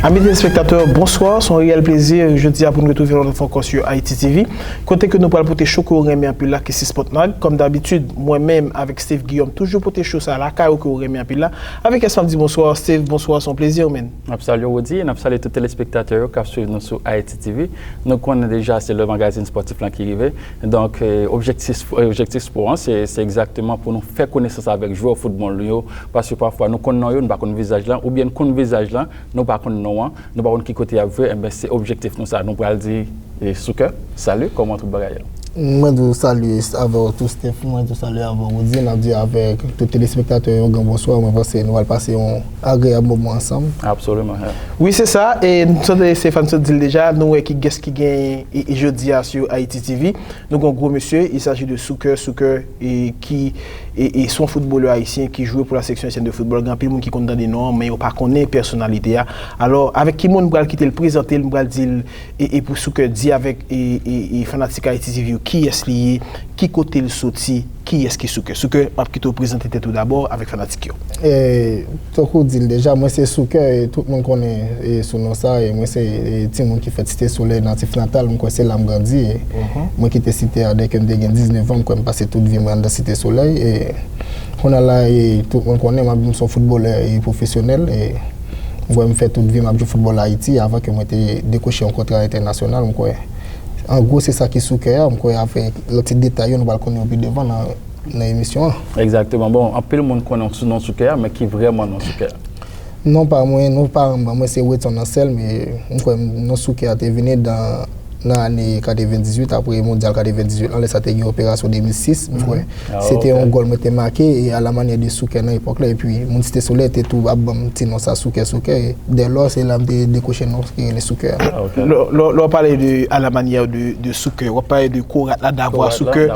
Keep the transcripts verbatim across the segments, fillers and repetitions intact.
Ami telespektatè, bonswa. Se yon reyèl plezi jodi a pou nou retwouve yon lòt fwa ankò sou Haiti T V, kote ke nou pral pote cho ke w renmen anpil la, ki se Sport Mag. Kòm dabitid, mwen menm avèk Steve Guillaume toujou pote cho sa lakay ou ke w renmen anpil la. Avèk kiyès m ap di bonswa? Steve, bonswa, se yon plezi, man. N ap salye w, Roody, e n ap salye tout telespektatè yo k ap swiv nou sou Haiti T V. Nou konnen deja se le magazin spòtif lan ki rive. Donk, eh, objektif, eh, objektif spò an, se, se egzakteman pou nou fè konesans avèk jwè foutbòl yo, paske pafwa nou konn non yo, nou pa konn vizaj lan, oubyen n konn vizaj lan, nou pa konn non an, nou pa konn ki kote y ap jwe, enben se objektif nou sa. Nou pral di, eh, Souker, salut, kòman tout bagay yo? Mwen di w salut avè w tou, Steph, mwen di w salut avè w, Roody, n ap di avèk tout telespektatè yo yon gran bonswa, mwen panse nou pral pase yon agreyab moman ansanm. Absolument, yeah. Wi, se sa, e nou sot, Stéphane sot di l deja, nou wè kiyès ki genyen e, e jodi a sou Haiti T V. Nou gen yon gwo mesye, il s'agit de Souker, Souker, e, ki e, e se yon foutbolè ayisyen ki jwe pou la sélection haïtienne de football. Gen anpil moun ki konn tande non an, men yo pa konnen pèsonalite a. Alò, avèk ki mo n pral kite l prezante l, m pral di l, e, e pou Souker di avèk, e, e, e fanatik Haiti T V yo, kiyès li ye, ki kote l soti, kiyès ki Souker. Souker, m ap kite w prezante tèt ou dabò avèk fanatik yo. E, tankou w di l deja, mwen se Souker, e tout moun konnen, e, sou non sa, e mwen se, e, timoun ki fèt Site Solèy, natif natal, m kwè se la m grandi, e mwen kite Site a dèke m te gen diznèf an, m kwè m pase tout vi mwen anndan Site Solèy, e kounye a la, e tout moun konnen m ap, m se yon foutbolè, e pwofesyonèl, e m kwè m fè tout vi m ap jwe foutbòl Ayiti avan ke mwen te dekwoche yon kontra entènasyonal, m kwè. An gwo, se sa ki Souker a, m kwè avèk lòt ti detay yo, nou pral konnen yo pi devan nan, nan emisyon an. Egzakteman. Bon, anpil moun konnen w sou non Souker a, men ki vrèman non Souker a? Non pa mwen, non paran m ban mwen se Wetson Anselme, e m kwè non Souker a te vini dan, nan ane katrevendizuit, apre mondyal katrevendizuit lan, lè sa te gen operasyon de mil sis, m kwè. Ah, se te yon gòl mwen te make, e à la manière de Souker nan epòk la, epi moun Site Solèy te tou ap ban m ti non sa, Souker, Souker, e dès lors, se la m te dekwoche non ki rele Souker a. Ah, ok. Lè, lè, lè w pale de à la manière de, de Souker, w ap pale de Korat la, Davwa Souker,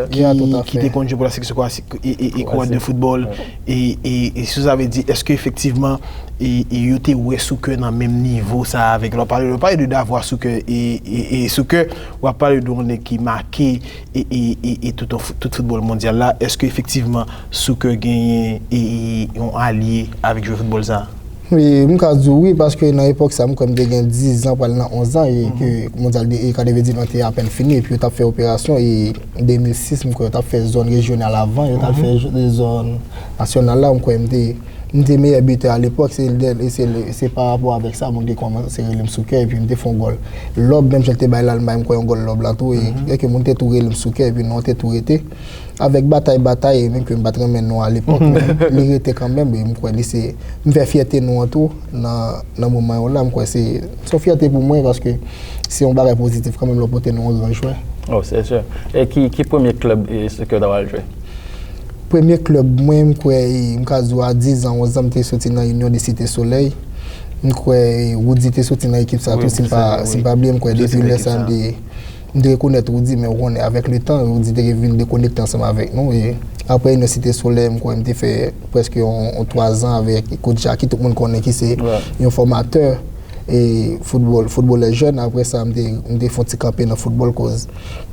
ki, ki te konn jwe pou la seleksyon Korat, e, e, e Korat de foutbòl, e, e, e si sa vle di, èske efektivman, e, e yo te wè Souker nan menm nivo sa avèk, lè w pale, lè w pale de Davwa Souker, e, e, e Souker, w ap pale de yon nèg ki make, e, e, e, e tout, tout foutbòl mondyal la, èske efektivman Souker genyen, e, e, yon alye avèk jwè foutbòl sa? Wi, m ka di w wi, paske nan epòk sa, m kwè m te gen diz an, pral nan onz an, e ke mondyal de, e katrevendizuit lan te apèn fini, epi yo t ap fè operasyon, e de mil sis, m kwè yo t ap fè zòn rejyonal avan, yo t al fè zòn nasyonal la, m kwè m te, m te meyè bitè alepòk, se, se, se pa rapò avèk sa, moun te kòmanse rele m Souker, epi m te fè yon gòl lòb, menm jan l te bay Lalmay, m kwè yon gòl lòb la tou, e, e ke moun te tou rele m Souker, epi non an te tou rete. Avèk batay, batay, e menm ke m pa t renmen non an alepòk, men li rete kanmenm, e m kwè li se, m fè fyète non an tou nan, nan moman yo la, m kwè se, se yon fyète pou mwen, paske se yon bagay pozitif kanmenm lè w pote non yon gran jwè. Oh, se si. E ki, ki premye klèb, e, Souker ta pral jwe? Premye klèb mwen, m kwè, e, m ka di w a diz an, onz an, m te soti nan Union de Cité Soleil. M kwè, e, Roody te soti nan ekip sa tou, si m pa, si m pa bliye, m kwè depi lè sa, m te M te rekonèt Roody, men ou konnen, avèk letan, Roody te vin dekonekte ansanm avèk nou. E apre Union Cité Soleil, m kwè m te fè prèske yon, yon twa zan avèk Coach Jacky, tout moun konnen ki se yon fòmatè e foutbòl, foutbolè jèn. Apre sa, m te, m te fè yon ti kanpe nan foutbòl, koz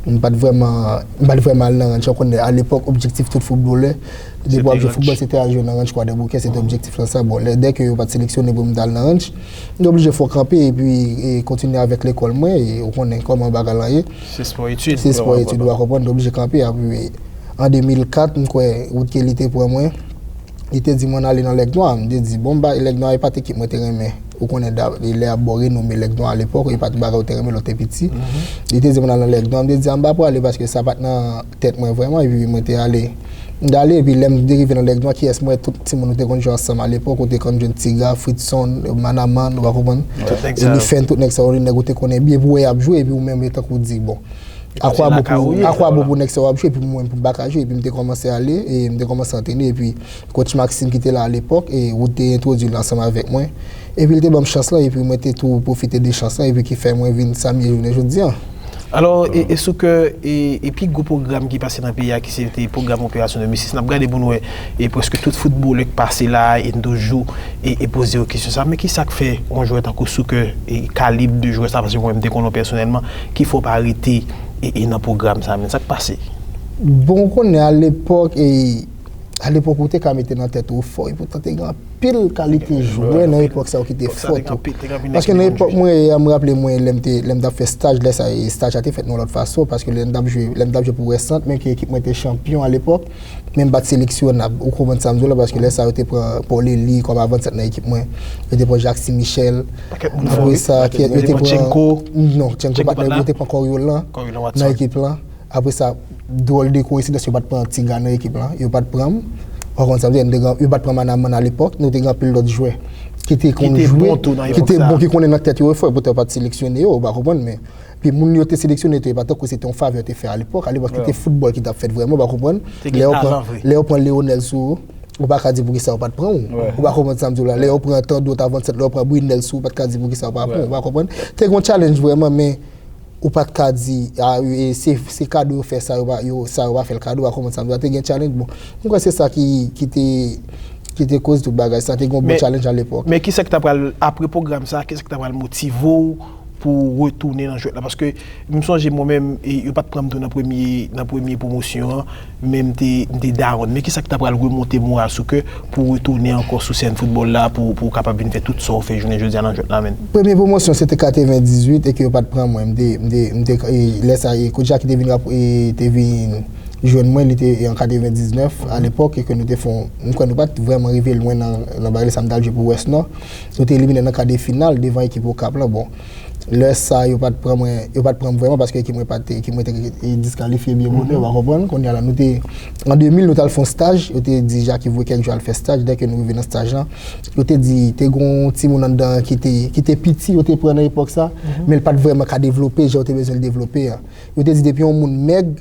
m pa t vrèman, m pa t vrèman al nan ranch. Ou konnen, alepòk, objektif tout foutbolè, depi w ap jwe foutbòl, se te al jwe nan ranch Kwadèboukè, se te objektif lan sa. Bon, lè, dèke yo pa t seleksyone pou m t al nan ranch, m te oblije fè yon kanpe epi, e, kontinye avèk lekòl mwen, e ou konnen kòman bagay lan ye. Se spò etid. Se spò etid, ou pa konprann, m te oblije kanpe. Apre, an de mil kat, m kwè, Wood Kelly te pran mwen. Li te di m ann ale nan Lèg Nwa. M te di, bon, m pa, Lèg Nwa e pa t ekip mwen te renmen. Ou konnen, da, lè y ap ba w renome Lèg Nwa alepòk, e pa t bagay ou te renmen lè w te piti. Li te di m ann al nan Lèg Nwa. M te di, a, m pa prale paske sa pa t nan tèt mwen vrèman, epi mwen te ale. M t ale, epi lè m te rive nan Lèg Nwa, kiyès m wè? Tout timoun nou te konn jwe ansanm alepòk, ou te konn jwenn Tiga, Fritson, Manaman, ou pa konprann? Tout nèg sa yo. Elifen, tout nèg sa yo, nèg ou te konnen byen, epi w wè y ap jwe, epi ou menm, e tankou w di, bon, akwabo pou, akwabo pou nèg sa yo ap jwe, epi mwen, pou m pa ka jwe, epi m te kòmanse ale, e m te kòmanse antrene, epi coach Maxime ki te la alepòk, e Wood te entwodui l ansanm avèk mwen. Epi l te ban m chans lan, epi mwen te tou pwofite de chans lan, epi ki fè mwen vin sa m ye jounen jodi an. Alò, e, e Souker, e, e pi gwo pwogram ki pase nan peyi a, ki se te pwogram Operasyon de mil sis, n ap gade pou n wè, e prèske tout foutbolè k pase la, e n toujou, e, e poze yo kesyon sa. Men ki sa k fè yon jwè tankou Souker, e kalib de jwè sa, paske mwen m te konnen w pèsonèlman, ki fè w pa rete, e, e nan pwogram sa, men sa k pase? Bon, ou konnen alepòk, e, Alepòk ou te ka mete nan tèt ou fò, epoutan te gen anpil kalite jwè nan epòk sa yo ki te fò tou. Paske nan epòk mwen ye a, m raple mwen lè m te, lè m t ap fè staj, lè sa, e staj la te fèt nan yon lòt fason, paske lè m t ap jwe, lè m t ap jwe pou West Nantes, menm ke ekip mwen te chanpyon alepòk, men m pa t seleksyonab, ou konprann sa m di w la, paske lè sa yo te pran Paul Élie kòm avannsant nan ekip mwen, yo te pran Jackson Michel, apre sa, yo te pran, non, Tchenko pa t nan, yo te pran Coriolan nan ekip lan. Apre sa, dwòl de koyensidans, yo pa t pran Tiga nan ekip lan. Yo pa t pran m. Ou konn sa m di, yo pa t pran Manaman alepòk. Nou te gen anpil lòt jwè ki te konn jwe, ki te bon, ki konnen nan tèt yo yo fò, epoutan yo pa t seleksyone yo, ou pa konprann, men. Pi moun yo te seleksyone tou, e pa tankou se te yon favè yo te fè alepòk. Alepòk, se te foutbòl ki t ap fèt vrèman, ou pa konprann. Lè yo pran, lè yo pran Leonel sou ou, ou pa ka di poukisa yo pa t pran ou. Ou pa konprann sa m di w la. Lè yo pran tan dòt avannsant, lè yo pran Brunel sou ou, ou pa t ka di poukisa yo pa pran ou, ou pa konprann. Te gen yon challenge vrèman, men ou pa t ka di, a, e, se, se kado yo fè sa, yo pa, yo, sa yo pa fè l kado, pa konprann sa m di w la, te gen challenge, bon, m kwè se sa ki, ki te, ki te koz tout bagay sa, te gen yon bon challenge alepòk. Men kisa ki ta pral, apre pwogram sa, kisa ki ta pral motive w pou w retounen nan jwèt la? Paske m sonje mwen menm, e, yo pa t pran m tou nan premye, nan premye pwomosyon an, men m te, m te down. Men kisa ki ta pral remonte moral Souké pou w retounen ankò sou sèn foutbòl la, pou, pou w kapab vin fè tout sa w fè jounen jodi a nan jwèt la, menm? Premye pwomosyon, se te katrevendizuit e ke yo pa t pran mwen. M te, m te, m te, e, lè sa, e, kout Jackie te vin rap-, e, te vin jwenn mwen, li te, e, an katrevendiznèf, alepòk, e ke nou te fè yon, m kwè nou pa t vrèman rive lwen nan, nan bagay la, sa m t al jwe pou West Nord. Nou te elimine nan ka de final devan ekip Okap lan. Bon, lè sa, yo pa t pran mwen, yo pa t pran m vrèman paske ekip mwen pa te, ekip mwen te, e, diskalifye byen bonè, ou pa konprann? Kounye a la, nou te, an de mil, nou t al fè yon staj, yo te di Jackie voye kèk jwè al fè staj, dèke nou rive nan staj lan, yo te di, te gen yon timoun anndan an ki te, ki te piti, yo te pran nan epòk sa, men l pa t vrèman ka devlope, jan yo te bezwen l devlope a. Yo te di, depi yon moun mèg,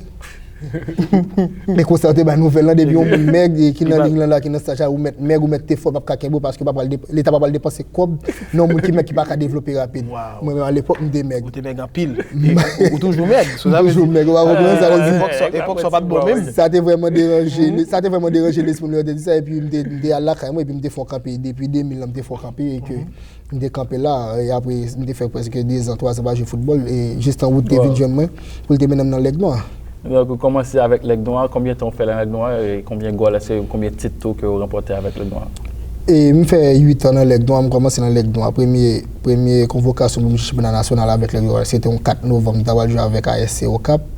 men konsa yo te bay nouvèl lan, depi yon moun mèg, e, ki nan liy lan la, ki nan staj la, ou mèt mèg, ou mèt te fò, p ap ka kenbe w, paske pa pral dep-, Leta pa pral depanse kòb nan yon moun ki mèg, ki pa ka devlope rapid. Mwen menm, alepòk, m te mèg. Ou te mèg anpil. E ou, ou toujou mèg, so sa vle di, toujou mèg, ou pa konprann sa vle di. Epòk sa, epòk sa pa t bon menm. Sa te vrèman deranje, sa te vrèman deranje lespri m lè yo te di sa, epi m te, m te al lakay mwen, epi m te fè yon kanpe, depi de mil lan, m te fè yon kanpe, e ke m te kanpe la, e apre, m te fè prèske de zan, twa zan pa jwe foutbòl, e Justin Wood te vin jwenn mwen, pou l te mennen m nan Lèg Nwa. Donk, ou kòmanse avèk Lèg Nwa, konbyen tan ou fè nan Lèg Nwa, e konbyen gòl, èske konbyen tit tou ke ou ranpòte avèk Lèg Nwa? E m fè uit an nan Lèg Nwa, m kòmanse nan Lèg Nwa. Premye, premye konvokasyon pou m jwe chanpyona nasyonal avèk Lèg Nwa, se te yon kat novanm, m ta pral jwe avèk A S C Okap.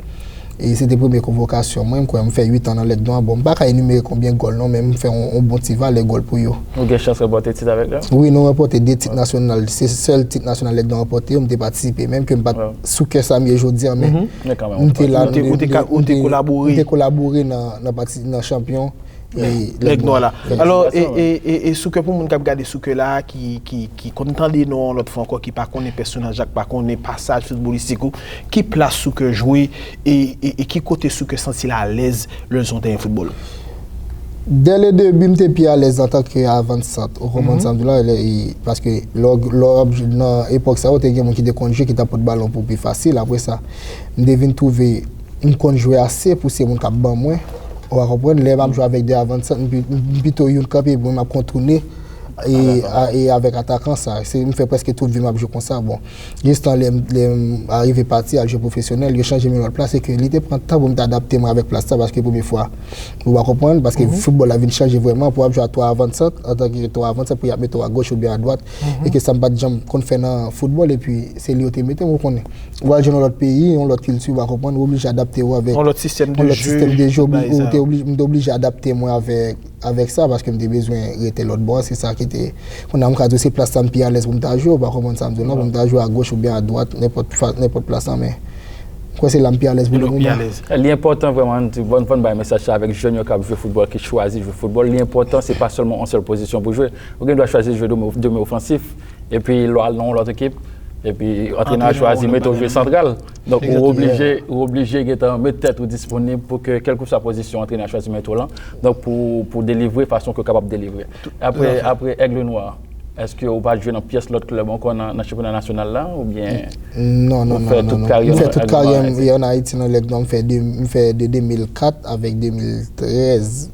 E se te premye konvokasyon mwen, m kwè m fè uit an nan Lèg Nwa. Bon, m pa ka enimere konbyen gòl non, men m fè yon, yon bon ti valè gòl pou yo. Ou gen chans ranpòte tit avèk yo? Wi, nou ranpòte de tit nasyonal. Se sèl tit nasyonal Lèg Nwa ranpòte yo, m te patisipe. Menm ke m pa t sou kè sa m ye jodi a, men m te la, m te, m te, m te kolabore nan, nan pati, nan chanpyon. Lèg Nwa la. Alò, e, e, e, e Souké, pou moun k ap gade Souké la, ki, ki, ki konn tande non an lòt fwa ankò, ki pa konnen pèsonaj la, ki pa konnen pasaj foutbolistik ou, ki plas Souké jwe, e, e, e ki kote Souké santi l alèz lè l sou yon tèren foutbòl? Dès le début, m te pi alèz antanke avansant, ou konprann sa m di w la, e, paske lè w, lè w ap jwe nan epòk sa yo, te gen moun ki te konn jwe, ki t ap pot balon pou pi fasil. Apre sa, m te vin twouve m konn jwe ase pou se moun k ap ban mwen. Ou a konprann, lè m ap jwe avèk de avansant, m pi-, m pito youn kanpe, epi m ap kontoune, e, a, e avèk atakan sa. Se, m fè prèske tout vi m ap jwe konsa. Bon, jistan lè m, lè m arive pati al jwe pwofesyonèl, yo chanje m yon lòt plas, e ke li te pran tan pou m te adapte mwen avèk plas sa, paske premye fwa, ou a konprann, paske foutbòl la vin chanje vrèman, pou w ap jwe a twa avansant, antanke twa avansant, pou y ap mete w a goch oubyen a dwat, e ke sa m pa t janm konn fè nan foutbòl, epi se li yo te mete m, ou konnen. Ou al jwenn yon lòt peyi, yon lòt kilti, ou pa konprann, ou oblije adapte w avèk yon lòt sistèm de jwe, ou te obli-, m te oblije adapte mwen avèk, avèk sa, paske m te bezwen rete lòt bò a, se sa ki te, kounye a m ka di w se plas sa m pi alèz pou m ta jwe, ou pa konprann sa m di w la, pou m ta jwe a goch oubyen a dwat, nenpòt fa-, nenpòt plas la, men m kwè se la m pi alèz pou le moman. Li enpòtan vrèman, ann di, ann, ann bay mesaj sa avèk jèn yo k ap jwe foutbòl, ki chwazi jwe foutbòl, li enpòtan, se pa sèlman yon sèl pozisyon pou jwe. Ou gen dwa chwazi jwe de, de men ofansif, epi lè w al nan yon lòt ekip, epi antrenè a chwazi mete w jwe santral. Donk, ou oblije, ou oblije gentan met tèt ou disponib pou ke, kèlkeswa pozisyon antrenè a chwazi mete w lan, donk, pou, pou delivre fason ke w kapab delivre. Apre, apre Aigle Noir, èske ou pa t jwe nan pyès lòt klèb ankò nan, nan chanpyona nasyonal la, oubyen ou fè tout karyè w nan Aigle Noir? Non, non, non, non, non. M fè tout karyè m, e, ann Ayiti nan Lèg Nwa, m fè de, m fè de de mil kat avèk de mil trèz.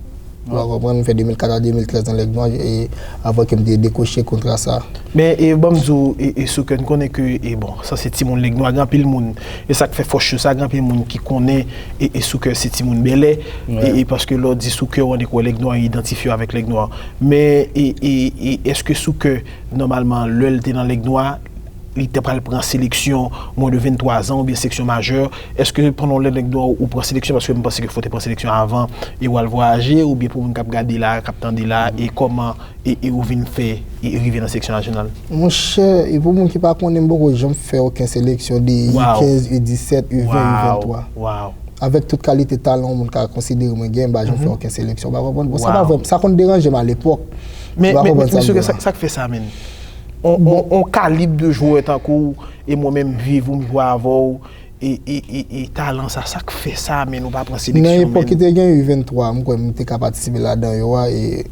Ou konprann, m fè de mil kat a de mil trèz nan Lèg Nwa, e avan ke m te dekwoche kontra sa. Men, e, ban m di w, e, e, Souker, n konnen ke, e, bon, sa se timoun Lèg Nwa, gen anpil moun, e sa k fè fòs cho sa, gen anpil moun ki konnen, e, e, Souker se timoun Bèlè, e, e, paske lè w di Souker, w annik wè Lèg Nwa, idantifye w avèk Lèg Nwa. Men, e, e, e, èske Souker, nòmalman, lè l te nan Lèg Nwa, li te pral pran seleksyon mwen de venntwa zan oubyen seleksyon majè? Èske pandan w lè Lèg Nwa ou pran seleksyon? Paske m panse ke fò w te pran seleksyon avan e w al vwayaje, oubyen pou moun k ap gade la, k ap tande la, e kòman e, e ou vin fè e rive nan seleksyon nasyonal? Monchè, e pou moun ki pa konnen, m poko janm fè okenn seleksyon de U kenz, U disèt, U ven, U venntwa. Avèk tout kalite talan yon moun ka konsidere mwen gen, m pa janm fè okenn seleksyon, w pa konprann? Bon, sa pa vrèman, sa konn deranje m alepòk. Men, men, men, sa, sa k fè sa, menn? On, on, on kalib de jwè tankou w, e mwen menm viv ou, m jwe avè w, e, e, e, e talan sa, sa k fè sa, menn, ou pa pran seleksyon, menn? Nan epòk ki te gen U venntwa, m kwè m te ka patisipe ladan yo a, e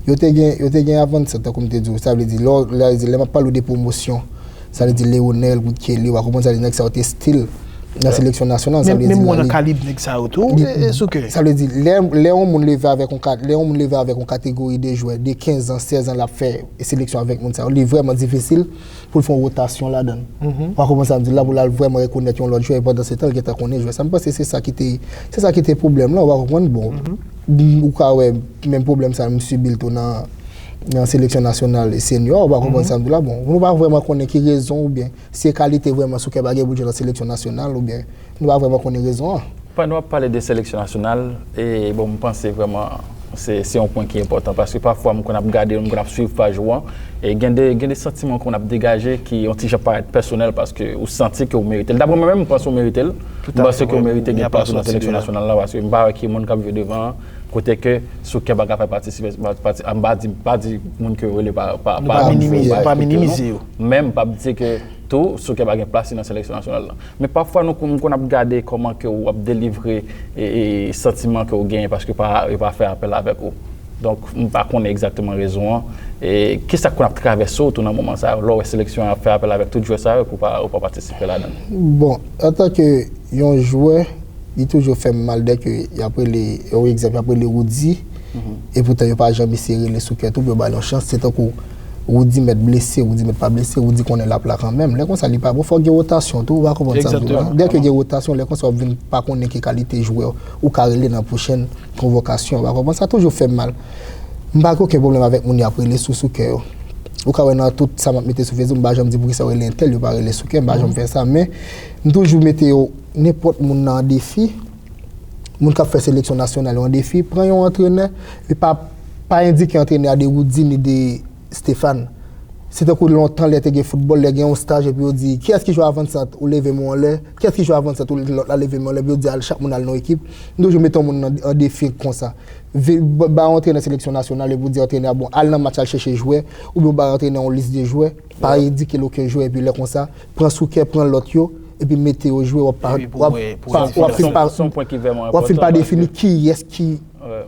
yo te gen, yo te gen avannsèt, tankou m te di w, sa vle di, lè, lè, lè m ap pale w de pwomosyon, sa vle di Leonel, Good Kelly, w a konprann sa, nèg sa yo te still nan seleksyon nasyonal, sa vle di. Menm mwen nan kalib nèg sa yo tou, e, e Souker. Sa vle di, lè, lè yon moun leve avèk yon kat-, lè yon moun leve avèk yon kategori de jwè de kenz an, sèz an, l ap fè seleksyon avèk moun sa yo, li vrèman difisil pou l fè yon wotasyon ladan l. Ou pa konprann sa m di w la, pou l al vrèman rekonèt yon lòt jwè, e pandan se tan, l gentan konnen jwè sa. M panse se sa ki te, se sa ki te pwoblèm lan, ou pa konprann? Bon, m, ou ka wè menm pwoblèm sa, m sibi l tou nan, nan seleksyon nasyonal senyo, ou pa konprann sa m di w la? Bon, nou pa vrèman konnen ki rezon oubyen si e kalite vrèman Souker pa gen pou l jwe nan seleksyon nasyonal oubyen nou pa vrèman konnen rezon an. Pandan w ap pale de seleksyon nasyonal, e bon, m panse vrèman se, se yon pwen ki enpòtan, paske pafwa m konn ap gade, m konn ap swiv paj ou an, e gen de, gen de santiman konn ap degaje ki yon ti jan parèt pèsonèl, paske ou santi ke w merite l. Dapre mwen menm, m panse w merite l. M panse ke w merite gen plas ou nan seleksyon nasyonal la, paske m pa wè ki moun k ap jwe devan an, kote ke Souker pa ka fè patisipe, pa, pati-, m pa di, pa di moun ke yo rele pa, pa, pa minimize, pa minimize yo. Men m p ap di ke tou, Souker pa gen plas li nan seleksyon nasyonal la. Men pafwa nou konn, konn ap gade kòman ke w ap delivre e, e santiman ke w genyen paske pa, yo pa fè apèl avèk ou. Donk, m pa konnen egzakteman rezon an. E kisa k konn ap travèse w tou nan moman sa yo, lè w wè seleksyon an ap fè apèl avèk tout jwè sa yo, epi w pa, ou pa patisipe ladan l? Bon, antanke yon jwè, li toujou fè m mal dèke y ap rele, yon egzanp, y ap rele Roody, e poutan yo pa janm eseye rele Souker tou pou yo ba l yon chans. Se tankou Roody mèt blese, Roody mèt pa blese, Roody konnen l ap la kanmenm. Lè konsa, li pa bon, fòk gen wotasyon tou, ou pa konprann sa m di w la? Dèke gen wotasyon, lè konsa w ap vin pa konnen ki kalite jwè ou ka rele nan pwochèn konvokasyon, ou pa konprann? Sa toujou fè m mal. M pa gen okenn pwoblèm avèk moun y ap rele sou Souker yo. Ou ka wè nan tout sa m ap mete sou Facebook, m pa janm di poukisa yo rele entèl, yo pa rele Souker, m pa janm fè sa, men m toujou mete yo, nenpòt moun nan an defi, moun k ap fè seleksyon nasyonal yo an defi, pran yon antrenè, e pa, pa endike antrenè a de Roody ni de Stéphane. Se tankou lontan lè te gen foutbòl, lè gen yon staj epi yo di, "Kiyès ki jwe avansant?" Ou leve men w anlè. "Kiyès ki jwe avansant?" Ou, lòt la leve men anlè, epi yo di, "Al, chak moun al nan yon ekip." M toujou mete yon moun nan, an defi konsa. Ba yon antrenè seleksyon nasyonal epi w di antrenè a, "Bon, al nan match, al chèche jwè," oubyen w ba antrenè a yon lis de jwè, pa endike l okenn jwè, epi lè konsa, pran Souker, pran lòt yo, epi mete yo jwe, w ap pa, w ap pa, w ap fin pa, w ap fin pa defini kiyès ki,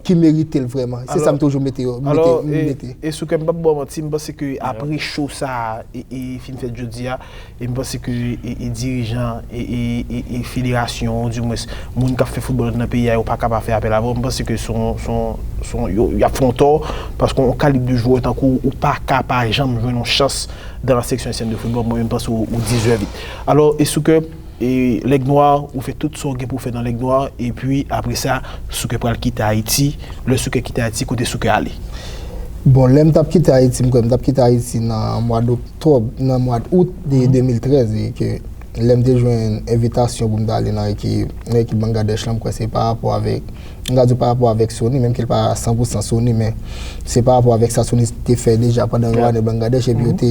ki merite l vrèman. Se sa m toujou mete yo, mete, mete. E Souker, m p ap ba w manti, m panse ke apre cho sa a, e, e fin fèt jodi a, e m panse ke, e, e dirijan, e, e, e, e federasyon, dimwens, moun k ap fè foutbòl nan peyi a, yo pa ka pa fè apèl avè w. M panse ke se yon, se yon, se yon, yo, y ap fè yon tò, paske yon kalib de jwè tankou w, ou pa ka pa janm jwenn yon chans dans la section ayisyèn de football, mwen menm panse ou, ou dizève it. Alò, e Souker, e Lèg Nwa, ou fè tout sa w gen pou w fè nan Lèg Nwa, epi apre sa, Souker pral kite Ayiti. Lè Souker kite Ayiti, kote Souker ale? Bon, lè m t ap kite Ayiti, m kwè m t ap kite Ayiti nan mwa doktòb, nan mwa out de de mil trèz, e ke lè m te jwenn envitasyon pou m ta ale nan ekip, nan ekip Bangladesh lan, m kwè se pa rapò avèk M ka di w pa rapò avèk Sony, menm ke l pa san pou san Sony, men se pa rapò avèk sa Sony te fè deja pandan yon ane Bangladesh, epi yo te,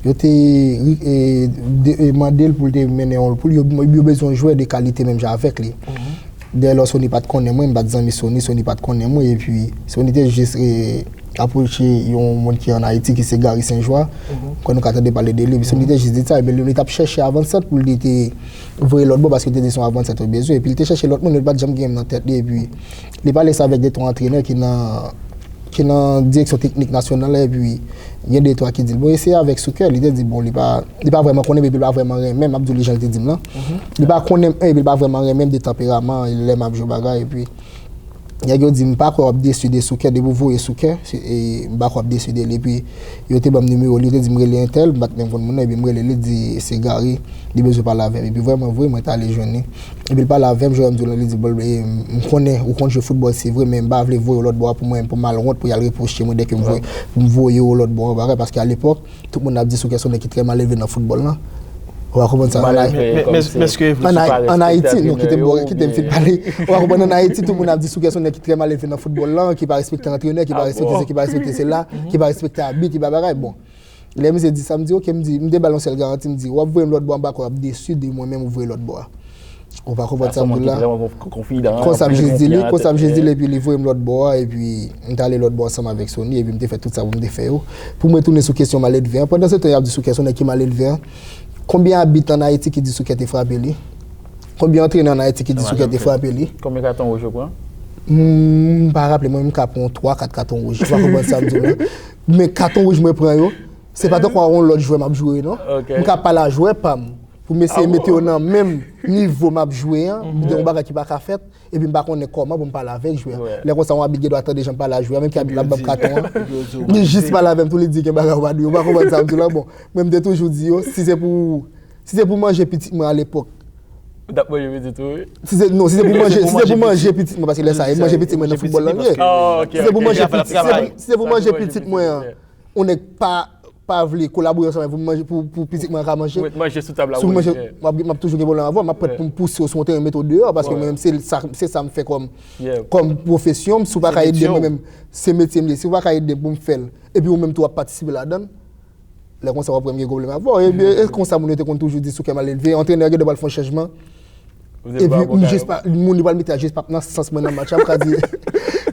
yo te, e, de, e, mande l pou l te mennen yon, pou l, yo, yo bezwen yon jwè de kalite menm jan avèk li. Dayè lò Sony pa t konnen mwen, m pa t zanmi Sony, Sony pa t konnen mwen, epi Sony te jis, e, apwoche yon moun ki ann Ayiti, ki se Gary Saint-Joie. M kwè nou ka tande pale de li. Epi Sony te jis di sa, epi li, li t ap chèche avansant pou li te voye lòt bò, paske li te di se yon avansant yo bezwen. Epi li te chèche lòt moun, li pa t janm gen m nan tèt li. Epi li pale sa avèk de twa antrenè ki nan, ki nan direksyon teknik nasyonal la, epi gen de twa ki di l, "Bon, eseye avèk Souker." Li te di, bon, li pa, li pa vrèman konnen m, epi li pa vrèman renmen m, m ap di w li jan l te di m lan. Li pa konnen m, epi li pa vrèman renmen m de tanperaman, lè m ap jwe bagay, epi Nèg yo di m pa kwè w ap desi de Souquet, depi w voye Souquet, se- e, m pa kwè w ap desi de li. Epi yo te ban m nimewo li, yo te di m rele entèl, m pa t menm konn moun nan, epi m rele li, li di se Gary, li bezwen pale avè m. Epi vrèman vre, mwen t ale jwenn li. Epi l pale avè m, jan m di w la, li di, bon, e, m konnen ou konn jwe foutbòl, se vre, men m pa vle voye w lòt bò a pou mwen, pou m al wont, pou y al repwoche mwen dèke m voye, pou m voye w lòt bò a, bagay, paske alepòk, tout moun ap di Souquet se yon nèg ki trè malelve nan foutbòl lan. Ou pa konprann sa? An Ay- Men- men- men- men èske e vre? An Ay- An Ayiti, non, kite m, kite m fin pale. Ou pa konprann, an Ayiti, tout moun ap di Souquet se yon nèg ki trè malelve nan foutbòl lan, ki pa respekte antrenè, ki pa respekte se, ki pa respekte sela, ki pa respekte abit, ki pa bagay. Bon. Lè misye di sa, m di, oke, m di, m te ba l yon sèl garanti, m di, w ap voye m lòt bò, m pa kwè w ap desi de mwen, menm ou voye lòt bò a. Ou pa konprann sa m di w la? Konsa m jis di li, konsa m jis di li, epi li voye m lòt bò a, epi m t ale lòt bò ansanm avèk Sony, epi m te fè tout sa pou m te fè yo. Pou mwen tounen sou kesyon malelve an, pandan se tan y ap di Souquet se yon nèg ki malelve an, konbyen abit an Ayiti ki di Souquet te frape li? Konbyen antrenè an Ayiti ki di Souquet te frape li? Konbyen katon wouj ou pran? M pa raple, mwen, m ka pran twa, kat katon wouj. Ou pa konprann sa m di w la? Men katon wouj mwen pran yo, se pa tankou a yon lòt jwè m ap joure, non. M ka pale a jwè pa m, pou m eseye mete yo nan menm nivo m ap jwe an, m di yon bagay ki pa ka fèt, epi m pa konnen kòman pou m pale avèk jwè a. Lè konsa, yon abit gen dwa tande jan m pale a jwè a, menm ki abit la ban m katon an, li jis pale avè m tou, li di gen bagay ou pa di, ou pa konprann sa m di w la, bon, mwen m te toujou di yo, si se pou, si se pou manje pitit mwen alepòk, Ou t ap manje pitit ou, wi. Si se, non, si se pou manje, si se pou manje pitit mwen, paske lè sa, e manje pitit mwen nan foutbòl lan ye. Si se pou manje pitit, si se pou, si se pou manje pitit mwen an, yon nèg pa, pa vle kolabore ansanm pou manje, pou, pou pitit mwen ka manje. Ou manje sou tab la, wi. Si w manje, m ap, m ap toujou gen pwoblèm avè w, m ap prèt pou m pouse w sou yon teren, mete w deyò, paske mwen menm, se sa, se sa m fè kòm, kòm pwofesyon m, si w pa ka ede m, mwen menm, se metye m ye, si w pa ka ede m pou m fè l, epi ou menm tou w ap patisipe ladan l, lè konsa w ap wè m gen pwoblèm avè w. Ebyen, e konsa moun yo te konn toujou di Souquet malelve, antrenè gen dwa pral fè yon chanjman. Epi m jis pa, moun li pral mete a jis p ap nan sans mwen nan match la, m ka di,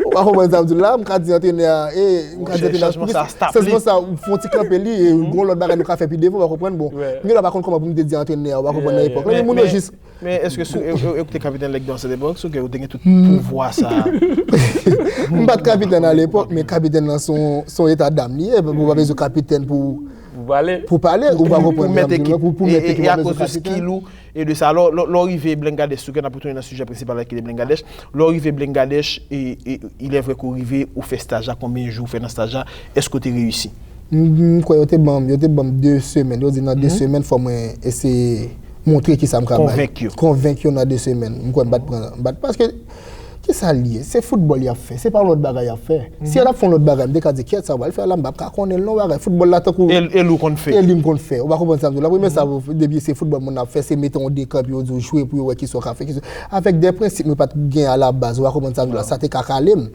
ou pa konprann sa m di w la, m ka di antrenè a, e, m ka di antrenè a, chanjman sa, fè yon ti kanpe li, e, gon lòt bagay nou ka fè pi devan, ou pa konprann, bon, m gen dwa pa konn kòman pou m te di antrenè a, ou pa konprann, nan epòk la, men moun yo jis. Men èske sou, e, e, e ou te kapitèn Lèk Dwa Sèt Epòk, sou ke ou te gen tout pouvwa sa? M pa t kapitèn alepòk, men kapitèn nan se yon, se yon eta dam li ye, ou pa bezwen kapitèn pou, pou pale, ou pa konprann, pou mèt ekip, pou, pou mèt ekip, ou pa bezwen kapitèn. E, e, e akoz de skill ou, e de sa, lè, lè, lè w rive Bangladesh, sou ke n ap retounen nan sijè prensipal la ki te Bangladesh, lè w rive Bangladesh, e, e, il est vrai ke w rive, ou fè staj la, konbyen jou w fè nan staj la, èske w te reyisi? M, m kwè yo te ban m, yo te ban m de semèn, yo di nan de semèn fò mwen eseye montre kisa m ka bay. Konvenk yo. Konvenk yo nan de semèn. M kwè m pa t pran, m pa t, paske kisa l ye? Se foutbòl y ap fè, se pa yon lòt bagay y ap fè. Si y ap fè yon lòt bagay, m te ka di, kyèt, sa w pral fè la, m p ap ka konnen l non, bagay. Foutbòl la tankou. E, e li w konn fè. E li m konn fè. Ou pa konprann sa m di w la. Premye sa, depi se foutbòl moun ap fè, se mete yon dekan epi yo di w jwe pou yo wè kisa w ka fè, kisa w, avèk de prensip mwen pa t gen alabaz, ou pa konprann sa m di w la, sa te ka kale m.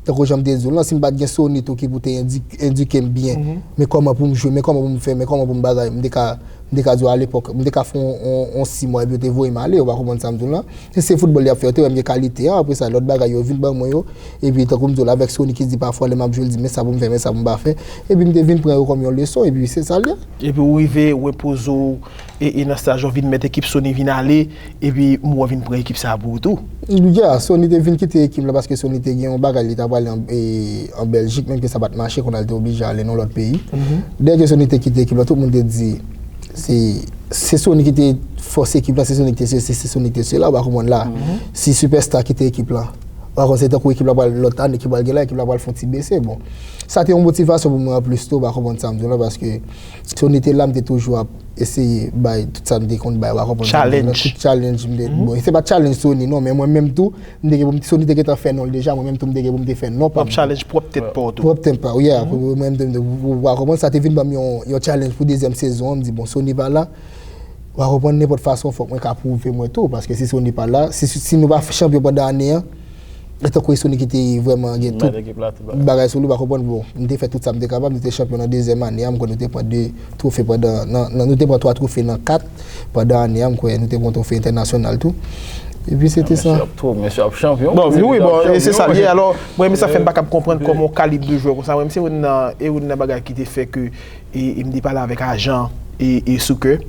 Tankou jan m te di w lan, si m pa t gen Sony tou ki pou te edi-, edike m byen, men kòman pou m jwe, men kòman pou m fè, men kòman pou m bagay, m te ka, m te ka di w alepòk, m te ka fè yon, yon, yon sis mwa epi yo te voye m ale, ou pa konprann sa m di w lan. Se, se foutbòl y ap fè, yo te wè m gen kalite an, apre sa, lòt bagay yo vin ban mwen yo, epi tankou m di w la, avèk Sony ki di pafwa lè m ap jwe, l di men sa pou m fè, men sa pou m pa fè, epi m te vin pran yo kòm yon leson, epi se sa l ye. Epi ou rive, ou enpoze w, e, e nan staj ou vin mèt ekip, Sony vin ale, epi m wè w vin pran ekip sa a pou ou tou. Yeah, Sony te vin kite ekip la paske Sony te gen yon bagay li ta prale an, e, an Bèljik, menm ke sa pa t mache, kounye a l te oblije ale nan lòt peyi. Dèyè ke Sony te kite ekip la, tout moun te di, se, se Sony ki te fòse ekip la, se Sony ki te sesi, se Sony ki te sela, ou pa konprann la. Si sipèsta kite ekip la, ou pa konn se tankou ekip la pral lòt ane ki pral gen la, ekip la pral fè yon ti bese, bon. Sa te yon motivasyon pou mwen anplis tou, ou pa konprann sa m di w la, paske Sony te la, m te toujou ap eseye bay tout sa m te konn bay, ou pa konprann sa m di w la, tout challenge m te, bon, se pa challenge Sony non, men mwen menm tou, m te gen pou m, Sony te gentan fè non l deja, mwen menm tou m te gen pou m te fè non pa m. W ap challenge pwòp tèt pa w tou. Pwòp tèt pa w, yeah, mwen menm tou, m te, ou pa konprann, sa te vin ban m yon, yon challenge pou dezyèm sezon an, m di, bon, Sony pa la, ou pa konprann, nenpòt fason, fòk mwen ka pwouve mwen tou, paske si Sony pa la, si, si nou pa chanpyon pandan ane an, e tankou e Sony ki te vrèman gen tout bagay sou li, ou pa konprann, bon, m te fè tout sa m te kapab, nou te chanpyon nan dezyèm ane a, m kwè nou te pran de twofe pandan, nan, nan, nou te pran twa twofe nan kat, pandan ane a, m kwè nou te pran twofe entènasyonal tou. Epi se te sa. Mesye ap twò, mesye ap chanpyon. Bon, wi, bon, e se sa l ye. Alò, mwen menm sa fè m pa kab konprann kòman yon kalib de jwè konsa. Mwen menm se youn nan, e youn nan bagay ki te fè ke, e, e m te pale avèk ajan e, e Souker,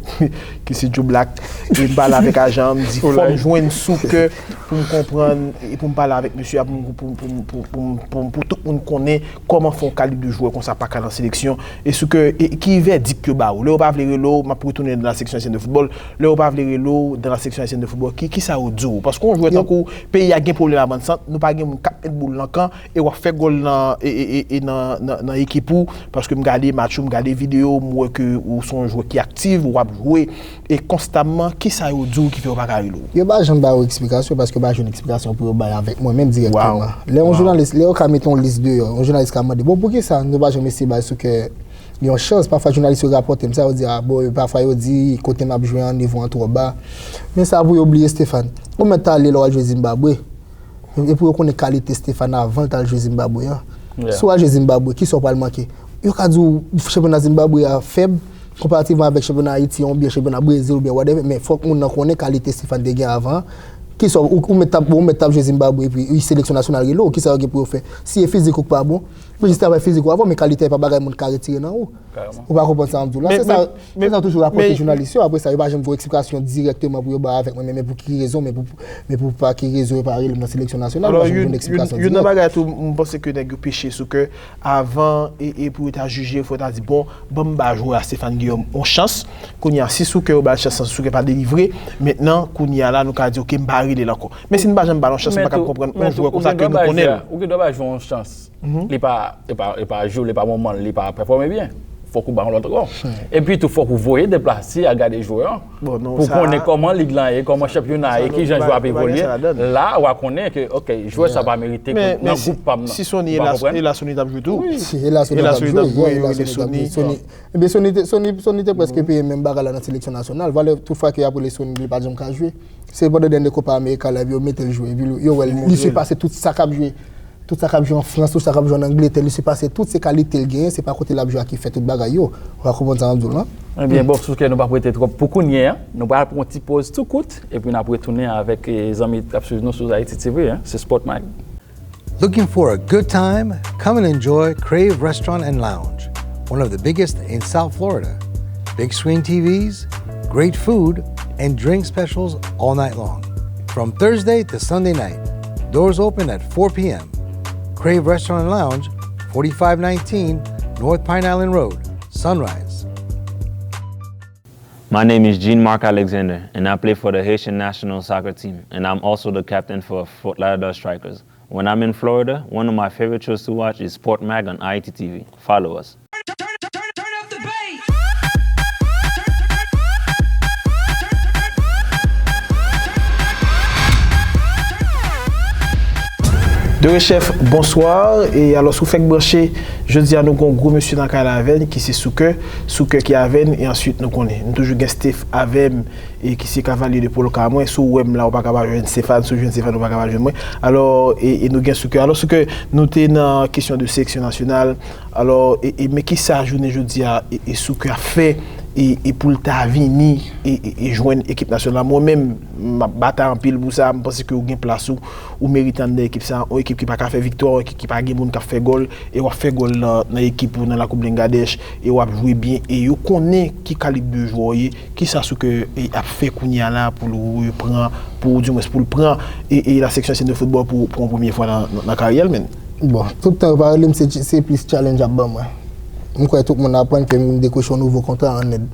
ki se Joe Black, e m pale avèk ajan an, m di fò m jwenn Souker pou m konprann, e pou m pale avèk mesye a, pou, m- pou, pou, pou, pou, pou, pou tout moun konnen kòman fè yon kalib de jwè konsa pa ka nan seleksyon. E Souker, e, ki vèdik yo ba ou? Lè yo pa vle rele w, m ap retounen nan la section haïtienne de football, lè yo pa vle rele w dans la section haïtienne de football, ki, ki sa yo di w? Paske yon jwè tankou peyi a gen pwoblèm a bann sant, nou pa gen moun k ap met boul nan kan, e w ap fè gòl nan, e, e, e, e nan, nan, nan ekip ou, paske m gade match ou, m gade videyo, m wè ke ou se yon jwè ki aktif, w ap jwe, e konstamman, ki sa yo di w ki fè yo pa ka rele w? Yo pa janm ba yo eksplikasyon, paske yo pa jwenn eksplikasyon pou yo bay avèk mwen menm dirèkteman. Lè yon jounalis, lè yo ka mete yon lis deyò, yon jounalis ka mande, bon, poukisa nou pa janm eseye bay Souker yon chans? Pafwa jounalis yo rapòte m sa, yo di, a, bon, pafwa yo di kote m ap jwe an, nivo an twò ba. Men sa pou yo bliye, Stéphane. Ou mèt ale lè w al jwe Zimbabwe. E pou yo konnen kalite Stéphane avan l t al jwe Zimbabwe an. Si w al jwe Zimbabwe, kisa w pral manke? Yo ka di w chanpyona Zimbabwe a fèb, konparativman avèk chanpyona Ayiti an, oubyen chanpyona Brezil, oubyen whatever, men fòk moun nan konnen kalite Stéphane te gen avan an. Kisa w, ou, ou mèt t ap, ou mèt t ap jwe Zimbabwe, epi seleksyon nasyonal rele w, kisa yo gen pou yo fè? Si e fizik ou k pa bon, men jis travay fizik ou avan, men kalite a pa bagay moun ka retire nan ou. Ou pa konprann sa m di w la? Se sa, se sa yo toujou rapòte jounalis yo, apre sa, yo pa janm gen yon eksplikasyon dirèkteman pou yo bay avèk mwen, men, men pou ki rezon, men pou, men pou pa ki rezon yo pa rele m nan seleksyon nasyonal, m pa janm jwenn eksplikasyon dirèk. Youn nan bagay tou, m panse ke nèg yo peche Souker avan, e, e pou yo ta jije, fò yo ta di, bon, ban m ba jwè a Stéphane Guillaume yon chans. Kounye a, si Souker yo ba l chans lan, Souker pa delivre, mentnan, kounye a la, nou ka di, oke, m pa rele l ankò. Men si n pa janm ba l yon chans, m pa ka konprann yon jwè konsa ke nou konnen l. Ou gen dwa ba jwè yon chans. Li pa, li pa, li pa jou, li pa moman, li pa pèfòme byen. Fòk ou ba yon lòt ankò. Epi tou, fòk ou voye deplase al gade jwè an. Pou konnen kòman lig lan ye, kòman chanpyona ye, kijan jwè ap evolye. La, w a konnen ke, oke, jwè sa pa merite nan gwoup pa m nan. Si Sony e la, Sony t ap jwe tou. E la Sony t ap jwe, e la Sony t ap jwe. Ebyen, Sony te, Sony, Sony te prèske peye menm bagay la nan seleksyon nasyonal. Valè, tout fwa ke y ap rele Sony, li pa t janm ka jwe. Se pandan dènye Copa America la, epi yo mete l jwe, epi yo wè l, li sipase tout sa k ap jwe. Tout sa k ap jwe an Frans, tout sa k ap jwe an Angletè, li sipase tout se kalite l genyen, se pa kote l ap jwe a ki fè tout bagay yo. Ou ka konprann sa m ap di w lan? Ebyen, bon, Souker, nou p ap rete twòp pou kounye a. Nou pral pran yon ti poz tou kout, epi n ap retounen avèk, eh, zanmi k ap swiv nou sou Haiti T V, hein. Se Sport Mag. Looking for a good time? Come and enjoy Crave Restaurant and Lounge, one of the biggest in South Florida. Big screen T Vs, great food, and drink specials all night long. From Thursday to Sunday night, doors open at four p m. Crave Restaurant and Lounge, forty-five nineteen North Pine Island Road, Sunrise. My name is Jean Marc Alexander, and I play for the Haitian national soccer team, and I'm also the captain for Fort Lauderdale Strikers. When I'm in Florida, one of my favorite shows to watch is Sport Mag on I T T V. Follow us. De Rechef, bonswa. E alò, si w fèk branche, jodi a nou gon gwo mesye nan kay la avè n, ki se Souker. Souker ki avè n, e answit nou konnen. M toujou gen Steph avè m, e ki se kavalye de polka mwen. Si w wè m la, ou pa ka pa jwenn Stéphane, si w jwenn Stéphane, ou pa ka pa jwenn mwen. Alò, e, e nou gen Souker. Alò, Souker, nou te nan kesyon de seleksyon nasyonal. Alò, e, e, men kisa jounen jodi a, e, e Souker ap fè, e, e pou l ta vini, e, e, e jwenn ekip nasyonal la? Mwen menm, m ap batay anpil pou sa. M panse ke ou gen plas ou, ou merite anndan ekip sa. Yon ekip ki pa ka fè viktwa, yon ekip ki pa gen moun k ap fè gòl, e w ap fè gòl nan, nan ekip ou, nan lakou Bangladesh, e w ap jwe byen, e yo konnen ki kalib de jwè w ye. Kisa Souker, e, ap fè kounye a la pou l reprann, pou, dimwens, pou l pran, e, e, la section haïtienne de football pou, pou yon premye fwa nan, nan, nan karyè l, menn? Bon, tout tan yo pa rele m, se, se plis challenge y ap ban mwen. M kwè tout moun aprann ke m dekwoche yon nouvo kontra an End.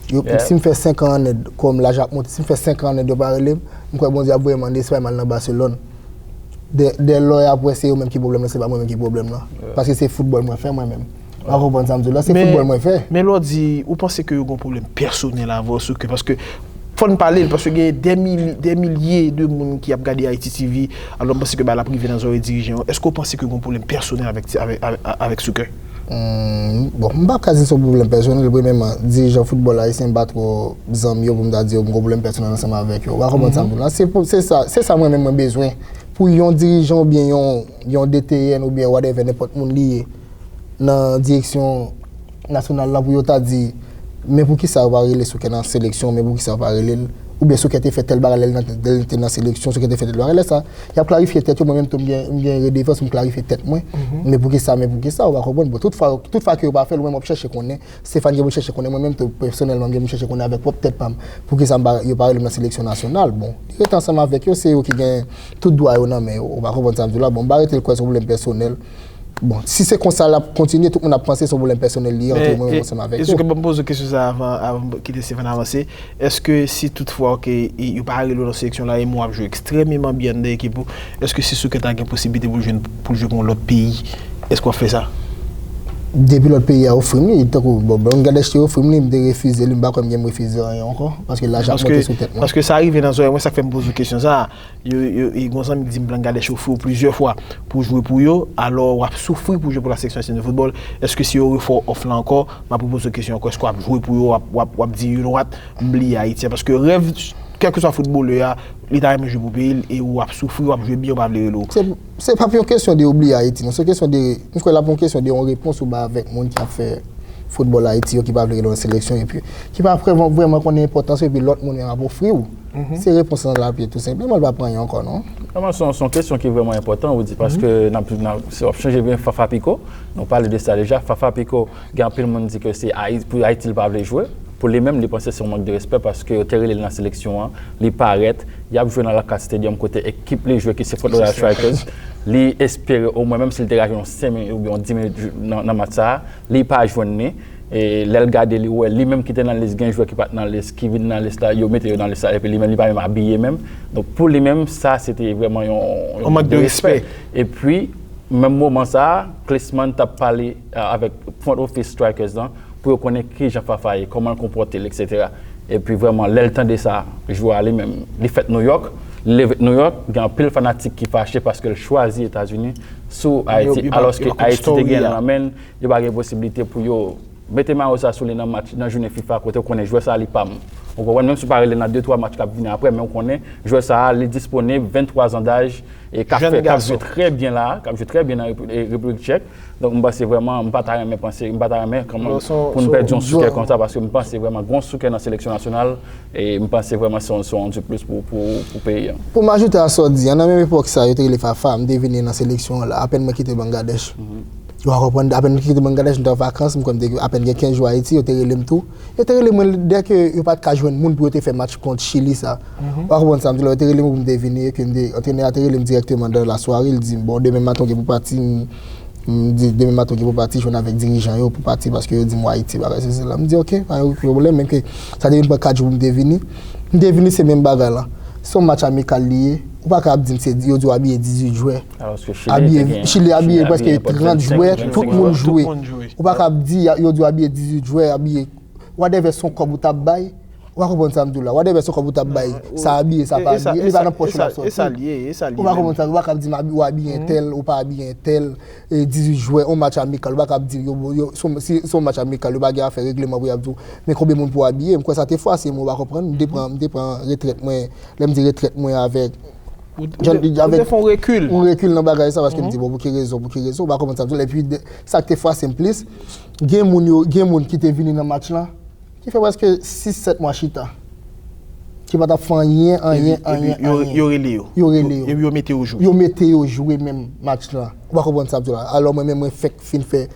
Yo, si m fè senk an an End, kòm laj ap monte, si m fè senk an an End, yo pa rele m, m kwè Bondye ap voye m an Espay, m al nan Barcelone. Dè, dè lò y ap wè se yo menm ki pwoblèm nan, se pa mwen menm ki pwoblèm nan. Paske se foutbòl mwen fè mwen menm. Ou konprann sa m di w la? Se foutbòl mwen fè. Men lè w di, ou panse ke yo gen yon pwoblèm pèsonèl avè w, Souker, paske fò n pale l, paske gen dè mil, dè milye de moun ki ap gade Haiti T V, alò m panse ke bagay la ap rive nan zòrèy dirijan yo. Èske w panse ke gen yon pwoblèm pèsonèl avèk, avèk, avèk, avèk Souker? Hmm, bon, m p ap ka di se yon pwoblèm pèsonèl, premyèman, dirijan foutbòl ayisyen, m pa twò zanmi yo pou m ta di yo m gen yon pwoblèm pèsonèl ansanm avèk yo. Ou pa konprann sa m di w la? Se pou, se sa, se sa mwen menm mwen bezwen. Pou yon dirijan oubyen yon, yon D T N oubyen whatever, nenpòt moun li ye, nan direksyon nasyonal la, pou yo ta di, men poukisa yo pa rele Souker nan seleksyon, men poukisa yo pa rele l Oubyen Souké te fè tèl bagay lè l nan- lè l te nan seleksyon, Souké te fè tèl bagay. Lè sa, y ap klarifye tèt yo, mwen menm tou m gen, m gen redevans pou m klarifye tèt mwen. Men poukisa, men poukisa, ou pa konprann? Bon, tout fwa, tout fwa ke yo pa fè l, mwen menm m ap chèche konnen. Stéphane gen pou l chèche konnen, mwen menm tou pèsonèlman m gen pou m chèche konnen avèk pwòp tèt pa m. Poukisa m pa- yo pa rele m nan seleksyon nasyonal? Bon, li rete ansanm avèk yo, se yo ki gen tout dwa yo nan men yo. Ou pa konprann sa m di w la? Bon, m pa rete l kwè se yon pwoblèm pèsonèl. Bon, si se konsa l ap kontinye, tout moun ap panse se yon pwoblèm pèsonèl li ye ant mwen menm ansanm avèk yo. Èske ban m poze w kesyon sa a avan, avan m kite Stéphane avanse? Èske si tout fwa ke yo pa rele w nan seleksyon la, e men w ap jwe ekstrèmeman byen anndan ekip ou, èske si Souké ta gen posiblite pou l jwenn, pou l jwe pou yon lòt peyi, èske w ap fè sa? Depi lòt peyi a ofri m li, tankou, bon, Bangladesh te ofri m li, m te refize li, m pa kwè m gen refize anyen ankò, paske laj ap monte sou tèt mwen. Paske sa rive nan zòrèy mwen, sa k fè m poze w kesyon sa a. Yo, yo, e gon zanmi k di m Bangladesh ofri w plizyè fwa pou w jwe pou yo, alò w ap soufri pou w jwe pou la seleksyon ayisyen de foutbòl. Èske si yo refè w òf la ankò, m ap repoze w kesyon ankò, èske w ap jwe pou yo, w ap, w ap, w ap di, you know what, m bliye Ayiti a? Paske rèv, kèlkeswa foutbolè a, li ta renmen jwe pou peyi l, e w ap soufri, w ap jwe byen, yo pa vle rele w. Se, se p ap yon kesyon de ou bliye Ayiti, non. Se yon kesyon de, m kwè l ap yon kesyon de yon repons ou bay avèk moun ki ap fè foutbòl Ayiti yo, ki pa vle rele w nan seleksyon, epi ki pa vrèman, vrèman konnen enpòtans yo, epi lòt moun yo ap ofri w. Se repons lan l ap ye, tou senpleman, l pa pran anyen ankò, non. Vrèman, se yon, se yon kesyon ki vrèman enpòtan, ou di, paske n ap, n ap, si w ap chanje byen Fafa Picault, nou pale de sa deja, Fafa Picault, gen anpil moun di ke se Ayi-, pou Ayiti l pa vle jwe. Pou li menm, li panse se yon mank de respè paske yo te rele l nan seleksyon an, li parèt, y ap jwe nan Lakas Stadium kote ekip li jwe ki se Fort Lauderdale Strikers. Li espere omwen, menm si l te ka jwe yon senk minit oubyen yon dis minit nan, nan match sa a, li pa jwenn li. E lè l gade, li wè li menm ki te nan lis, gen jwè ki pa t nan lis, ki vin nan lis la, yo mete yo nan lis la, epi li menm, li pa menm abiye menm. Donk, pou li menm, sa, se te vrèman yon, yon mank de respè. Epi, menm moman sa a, Klinsmann t ap pale, a, avèk front office Strikers lan, pou yo konnen kijan Fafa ye, kòman l konpòte l, etsetera. Epi vrèman, lè l tande sa, jwè a li menm, li fèt Nouyòk, li leve Nouyòk, gen anpil fanatik ki fache paske l chwazi Etazini sou Ayiti, alòske Ayiti te gen l nan men l, yo pa gen posiblite pou yo mete mayo sa sou li nan match, nan jounen fifa, kote w konnen jwè sa a li pa m. Ou konprann, menm si w pa rele l nan de twa match k ap vini apre, men w konnen jwè sa a, li disponib, venntwa zan daj, e k ap fè, k ap jwe trè byen la, k ap jwe trè byen nan Repib-, e, Repiblik Tchèk. Donk, m panse vrèman, m pa ta renmen panse, m pa ta renmen kòman pou n pèdi yon Souké konsa, paske m panse vrèman gen yon Souké nan seleksyon nasyonal, e m panse vrèman se yon, se yon du plus pou, pou, pou peyi a. Pou m ajoute a sa w di a, nan menm epòk sa, yo te rele Fafa, m te vini nan seleksyon an la, apèn mwen kite Bangladesh. Ou a konprann, apèn m kite Bangladesh, m te an vakans, m kwè m te apèn gen kenz jou Ayiti, yo te rele m tou. Yo te rele mwen dèke yo pa t ka jwenn moun pou yo te fè match kont Chili sa. Ou a konprann sa m di la, yo te rele mwen pou m te vini, e ke m te, antrenè a te rele m dirèkteman nan lasware, li di m, bon, demen maten w gen pou pati, m, m di, demen maten w gen pou pati, jwenn avèk dirijan yo pou pati, paske yo di m w Ayiti, bagay sesi la. M di, oke, pa gen pwoblèm, men ke sa te vin pran kat jou pou m te vini. M te vini, se menm bagay la. Se yon match amikal li ye. Ou pa ka ap di m se, yo di w abiye dizuit jwè. Alòske Chili te gen, Chili abiye prèske trant jwè, tout moun jwe. Ou pa ka ap di yo di w abiye dizuit jwè, abiye whatever se yon kòb ou t ap bay. Ou pa konprann sa m di w la. Whatever se yon kòb ou t ap bay, sa abiye, sa pa abiye, li pa nan pòch ou l ap sòti. Ou pa konprann sa, ou pa ka ap di m abi-, w abiye entèl, ou pa abiye entèl, e dizuit jwè, yon match amikal, ou pa ka ap di yo, yo, se yon, si se yon match amikal, yo pa gen afè regleman pou y ap di w, men konbyen moun pou w abiye. M kwè sa te fwase m, ou pa konprann, m te pran, m te pran retrèt mwen, lè m di retrèt mwen avèk Ou, ou te, ou te fè yon rekil. Yon rekil nan bagay sa, paske m di, bon, pou ki rezon, pou ki rezon, ou pa konprann sa m di w la. Epi, de, sa k te fwase m plis, gen moun yo, gen moun ki te vini nan match lan, ki fè prèske sis, sèt mwa chita, ki pa t ap fè anyen, anyen, anyen, anyen. Yo rele yo. Yo rele yo. Epi yo mete yo jwe. Yo mete yo jwe menm match lan. Ou pa konprann sa m di w la. Alò, mwen menm, mwen fèk fin fè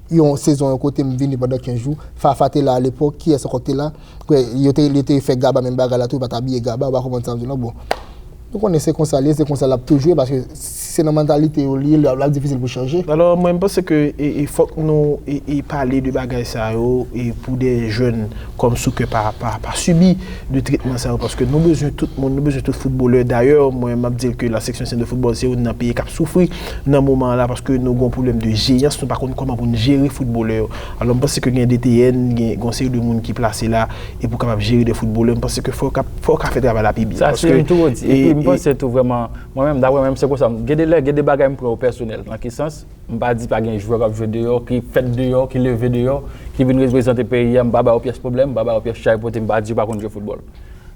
yon sezon yon kote, m vini pandan kenz jou. Fafa te la alepòk, kiyès ankò ki te la? Kwè, yo te, yo te fè Gaba menm bagay la tou, yo pa t abiye Gaba, ou pa konprann sa m di w la, bon. Nou konnen se konsa l ye, se konsa l ap toujou ye, paske si se nan mantalite yo li ye, l ap, l ap difisil pou chanje. Alò, mwen, m panse ke, e, e, fòk nou, e, e, pale de bagay sa yo, e, pou de jèn kòm Souké pa, pa, pa sibi de tretman sa yo, paske nou bezwen tout moun, nou bezwen tout foutbolè. Dayè, mwen, m ap di l ke la section ancienne de football, se youn nan peyi k ap soufri nan moman an la, paske nou gen yon pwoblèm de jeyans, nou pa konn kòman pou n jere foutbolè yo. Alò, m panse ke gen D T N, gen, gen yon seri de moun ki plase la, e pou kapab jere de foutbolè, m panse ke fò w ka, fò w ka fè travay la pi byen. Sa, se yon tou di. Epi, m panse tou vrèman, mwen menm, daprè mwen menm, se konsa, gen de lè, gen de bagay m pran yo pèsonèl. Nan ki sans? M pa di pa gen jwè k ap jwe deyò, ki fèt deyò, ki leve deyò, ki vin reprezante peyi a, m pa ba yo pyès pwoblèm, m pa ba yo pyès chay pote, m pa di yo pa konn jwe foutbòl.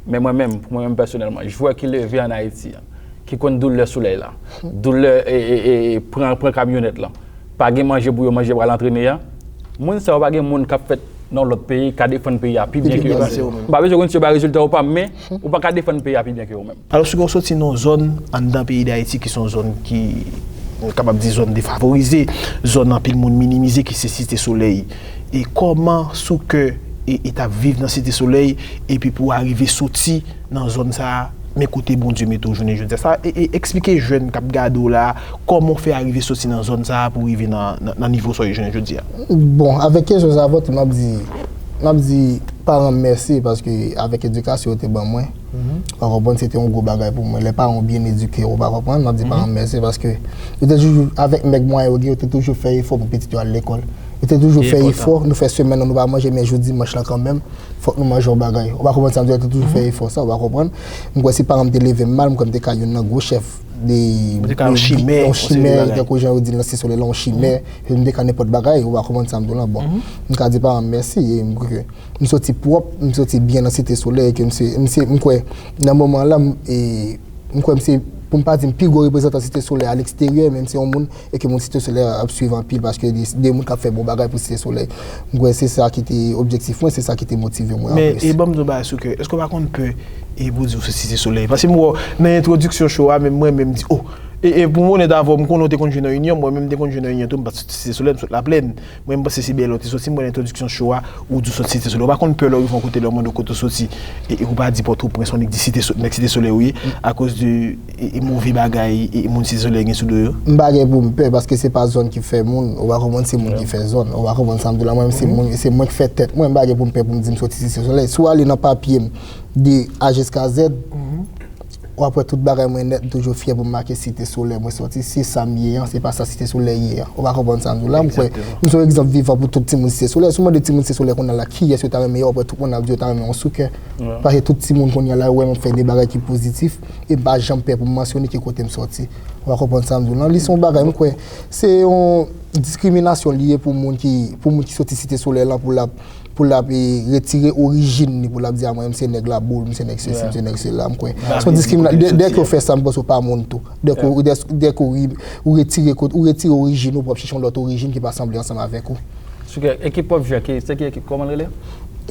Men mwen menm, pou mwen menm pèsonèlman, jwè ki leve ann Ayiti an, ki konn doulè solèy la, doulè, e, e, e, e, pran, pran kamyonèt lan, pa gen manje pou yo manje, pral antrene a, moun sa yo pa gen moun k ap fèt nan lòt peyi ka defann peyi a pi byen ke yo menm. M pa bezwen konn si yo bay rezilta ou pa, men ou pa ka defann peyi a pi byen ke yo menm. Alò, si w soti nan yon zòn anndan peyi Dayiti ki se yon zòn ki, nou kapab di zòn defavorize, zòn anpil moun minimize ki se Site Solèy. E kòman Souker e, e t ap viv nan Site Solèy, epi pou w arive soti nan zòn sa a, men kote Bondye mete w jounen jodi a. Sa, e, e, eksplike jèn k ap gade w la, kòman w fè arive soti nan zòn sa a pou w rive nan, nan, nan nivo sa w ye jounen jodi a. Bon, avèk kesyon sa a, m ap di, m ap di paran m mèsi paske avèk edikasyon yo te ban mwen, ou pa konprann, se te yon gwo bagay pou mwen. Lè paran w byen edike w, ou pa konprann, m ap di paran m mèsi paske yo te toujou, avèk mèg mwayen yo gen, yo te toujou fè efò pou pitit yo al lekòl. Yo te toujou fè efò, nou fè semèn nan nou pa manje, men jou dimanch lan kanmenm, fòk nou manje yon bagay. Ou pa konprann sa m di w la, yo te toujou fè efò sa, ou pa konprann. M kwè si paran m te leve m mal, m kwè m te ka youn nan gwo chèf de, yon chimè, yon chimè, tankou jan yo di l nan Site Solèy la, yon chimè, m te ka nenpòt bagay, ou pa konprann sa m di w la. Bon, m ka di paran m mèsi, e m kwè ke m soti pwòp, m soti byen nan Site Solèy, e ke m se, m se, m kwè, nan moman la, m, e, m kwè m se, pou m pa di m pi gwo reprezantan Site Solèy a leksteryè, men m se yon moun e ke moun Site Solèy ap swiv anpil paske de, de moun k ap fè bon bagay pou Site Solèy. M kwè se sa ki te objektif mwen, se sa ki te motive mwen anplis. Men, e ban m di w bagay Souker, èske w pa konn pè e pou di w soti Site Solèy? Paske m wè w nan entwodiksyon show a, menm mwen menm di, oh, e, e pou m onèt avè w, m konnen w te konn jwe nan Inyon, mwen menm m te konn jwe nan Inyon tou, m pa t soti Site Solèy, m sot Laplèn. Mwen menm m panse se bèlè w te soti, m wè nan entwodiksyon show a, ou di w soti Site Solèy. Ou pa konn pè lè w rive yon kote nan mond ou kote w soti, e, e ou pa di Pòtoprens, ou annik di Site So-, nèg Site Solèy ou ye, akoz de e, e move bagay, e, e moun Site Solèy gen sou do yo? M pa gen pou m pè, paske se pa zòn ki fè moun, ou pa konprann, se moun ki fè zòn. Ou pa konprann sa m di w la, mwen menm se moun, se mwen ki fè tèt mwen, m pa gen pou m pè pou m di m soti Site Solèy. Si w ale nan papye m de A jiska Z, w ap wè tout bagay mwen nèt, m toujou fyè pou m make Site Solèy mwen soti. Se sa m ye an, se pa sa Site Solèy ye an. Ou pa konprann sa m di w la, m kwè m se yon egzanp vivan pou tout timoun Site Solèy. Si w mande timoun Site Solèy kounye a la kiyès yo ta renmen ye, w ap wè tout moun ap di yo ta renmen yon Souker. Paske tout timoun kounye a la, yo wè m ap fè de bagay ki pozitif, e m pa janm pè pou m mansyone ki kote m soti. Ou pa konprann sa m di w lan? Li se yon bagay, m kwè, se yon diskriminasyon li ye pou moun ki, pou moun ki soti Site Solèy lan, pou l ap, pou l ap, e, retire orijin li, pou l ap di, a, mwen, m se nèg Laboul, m se nèg sesi, m se nèg sela, m kwè. Se yon diskrimina-, dè, dèke w fè sa, m panse w pa moun tou. Dèke w, dè, dèke w ri-, ou retire kot-, ou retire orijin ou pou w ap chèche yon lòt orijin ki pa sanble ansanm avèk ou. Souker, ekip w ap jwe a, ki, se ki ekip? Kòman l rele?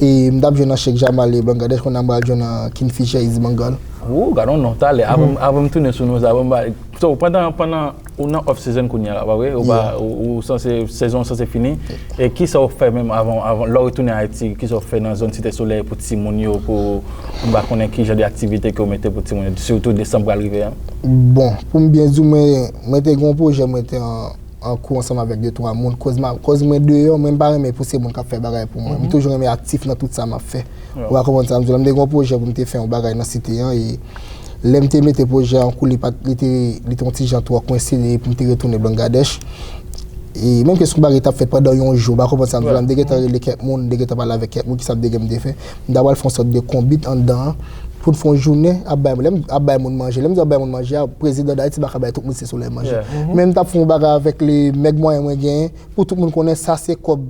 E m t ap jwe nan Sheikh Jamal e Bangladesh, kounye a m pral jwe nan Kingfisher East Bengal. Wou, gad yon non talè. Avan, avan m tounen sou nou sa, avan m ba, so, pandan, pandan ou nan off season kounye a la, pa vre? Ou pa, ou, ou sanse, sezon an sanse fini. E kisa w fè menm avan, avan, lè w retounen Ayiti, kisa w fè nan zòn Site Solèy pou timoun yo, pou, m pa konnen ki jan de aktivite ke w mete pou timoun yo, sitou desanm pral rive a? Bon, pou m byen di w, mwen, mwen te gen yon pwojè, mwen te an, an kou ansanm avèk de twa moun. Koz ma-, koz mwen deyò, mwen m pa renmen pouse moun k ap fè bagay pou mwen. M toujou renmen aktif nan tout sa m ap fè. Ou pa konprann sa m di w la. M te gen yon pwojè pou m te fè yon bagay nan site an, e lè m te mete pwojè an kou, li pa t, li te, li te yon ti jan twò kwense, e pou m te retounen Bangladesh. E menm ke si yon bagay t ap fèt pandan yon jou, ou pa konprann sa m di w la, m te gentan rele kèk moun, m te gentan pale avèk kèk moun, kisa m te gen m te fè. M ta pral fè yon sòt de konbit anndan an, pou n fè yon jounen ap bay, lè m ap bay moun manje. Lè m di ap bay moun manje a, prezidan Dayiti pa ka bay tout moun Site Solèy manje. Men m t ap fè yon bagay avèk le mèg mwayen mwen genyen, pou tout moun konnen sa se kòb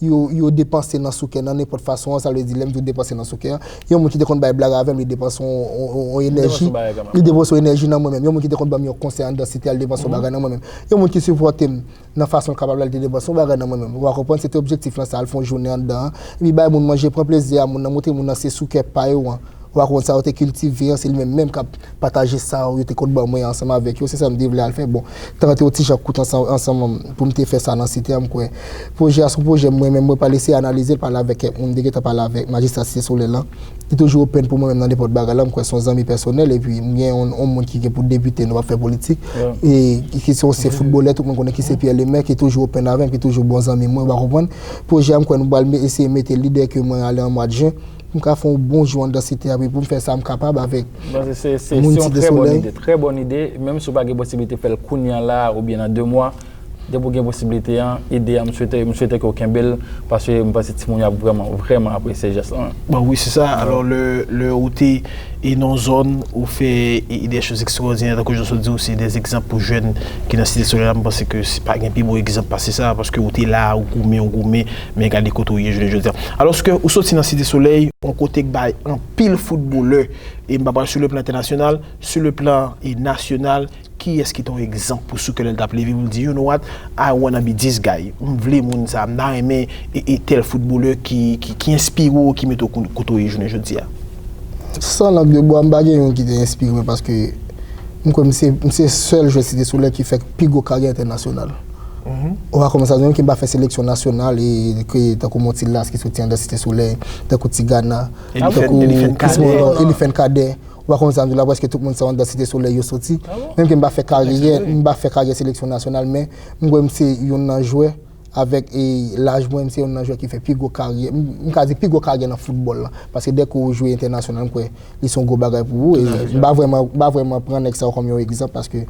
yo, yo depanse nan Souker nan nenpòt fason an, sa vle di lè m di w depanse nan Souker an, yon moun ki te konn bay blag avè m, li depanse yon, yon, yon, yon enèji, li depanse yon enèji nan mwen menm. Yon moun ki te konn ban m yon konsèy anndan site a, li depanse yon bagay nan mwen menm. Yon moun ki sipòte m nan fason l kapab la, li te depanse yon bagay nan mwen menm. Ou pa konprann, se te objektif lan sa, al fè yon jounen anndan an, epi bay moun manje, pran plezi a moun nan, montre moun nan se Souker pa yo an. Ou pa konprann sa yo te kiltive an, se li menm menm k ap pataje sa yo te konn ban mwen ansanm avèk yo, se sa m te vle al fè. Bon, tan an te yon ti jan kout ansanm, ansanm pou m te fè sa nan site an, m kwè. Pwojè a se yon pwojè mwen menm mwen pral eseye analize l, pale avèk kèk moun, m te gentan pale avèk majistra Site Solèy lan. Li toujou open pou mwen menm nan nenpòt bagay la, m kwè se yon zanmi pèsonèl, epi m gen yon, yon moun ki gen pou depite, nou p ap fè politik, e ki se yon se foutbolè, tout moun konnen ki se Pierre Lemaire, ki toujou open avè m, ki toujou bon zanmi mwen, ou pa konprann. Pwojè a, m kwè nou pral me-, eseye mete l, lidè ke mwen ale an mwa jen, pou m ka fè yon bon jou anndan site a, epi pou m fè sa m kapab avèk moun Site Solèy. Trè bòn ide, menm si w pa gen posiblite fè l kounye a la, oubyen nan de mwa, depi w gen posiblite an, ide a, m swete, m swete ke w kenbe l, paske m panse timoun yo ap vrèman, vrèman apresye jès lan. Bon, wi, se sa. Alò, lè, lè ou te e nan zòn, ou fè e, e de choz ekstrawòdinè, tankou jan w sot di, ou se de egzanp pou jèn ki nan Site Solèy la, m panse ke se pa gen pi bon egzanp pase sa, paske ou te la, ou goumen, ou goumen, men gade kote ou ye jounen jodi a. Alòske ou soti nan Site Solèy, yon kote k bay anpil foutbolè, e m pa pral sou le plan entènasyonal, sou le plan, e, nasyonal, kiyès ki te yon egzanp pou Souker lè l t ap leve pou l di, "You know what, I wanna be this guy." M vle moun sa, m ta renmen, e, e tèl foutbolè ki, ki, ki enspire w, ki mete w kou-, kote w ye jounen jodi a. San lang de bwa, m pa gen youn ki te enspire mwen paske m kwè m se, m se sèl jwè Site Solèy ki fè pi gwo karyè entènasyonal. Ou pa konprann sa, menm ke m pa fè seleksyon nasyonal, e ke tankou Montilas ki soti anndan Site Solèy, tankou Tigana, Elifen, tankou Elifen Chris Cadet. Monor, Elifen Cadet. Ou pa konprann sa, m di w la, prèske tout moun sa anndan Site Solèy yo soti. Menm ke m pa fè karyè, m pa fè karyè seleksyon nasyonal, men m kwè m se youn nan jwè avèk, e, laj mwen, m se youn nan jwè ki fè pi gwo karyè, m, m ka di pi gwo karyè nan foutbòl la. Paske dèke ou jwe entènasyonal, m kwè li se yon gwo bagay pou ou. E m pa vrèman, m pa vrèman pran nèg sa yo kòm yon egzanp, paske,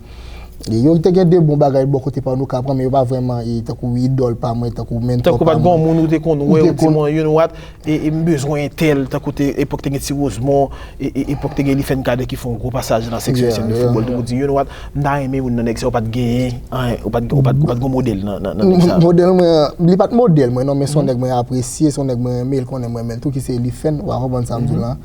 e, yo te gen de bon bagay bò kote pa yo nou ka pran, men yo pa vrèman, e, tankou idòl pa mwen, tankou mentor pa mwen. Tankou pa t gen yon moun ou te konn wè, ou di mwen, "You know what, e, e m bezwen entèl," tankou te, epòk te gen Ti Rosemond, e, e, epòk te gen Elifen Cadet ki fè yon gwo pasaj nan seksyon ayisyèn de foutbòl, tankou di, "You know what, m ta renmen youn nan nèg sa yo." Ou pa t genyen, anyen, ou pa t, ou pa t, ou pa t gen modèl nan, nan, nan nèg sa. Modèl mwen, li pa t modèl mwen, non, men se yon nèg mwen apresye, se yon nèg mwen renmen, l konnen mwen renmen l tou, ki se Elifen, ou pa konprann sa m di w la.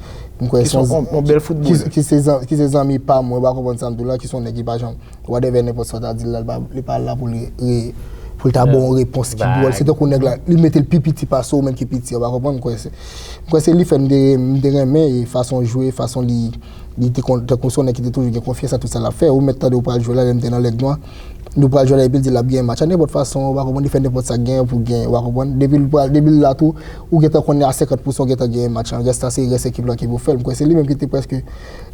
M kwè se yon, yon bèl foutbolè. Ki, ki se zan-, ki se zanmi pa mwen, ou pa konprann sa m di w la, ki se yon nèg ki pa janm, whatever, nenpòt sa w ta di l la, li pa, li pa la pou li re-, pou l ta ba w yon repons ki dwòl. Se tankou nèg la, li mete l pi piti pase w menm ki piti, ou pa konprann, m kwè se, m kwè se Elifen m te, m te renmen, e fason l jwe, fason li, li te kon-, tankou se yon nèg ki te toujou gen konfyans nan tout sa l ap fè. Ou mèt tande ou pral jwe la, lè m te nan Lèg Nwa, nou pral jwe la, epi l di l ap genyen match. A nenpòt fason, ou pa konprann, li fè nenpòt sa k genyen pou genyen, ou pa konprann. Depi l pral, depi l la tou, ou gentan konnen a senkant pousan ou gentan genyen match lan. Rès la, se rès ekip lan ki pou fè l. M kwè se li menm ki te prèske,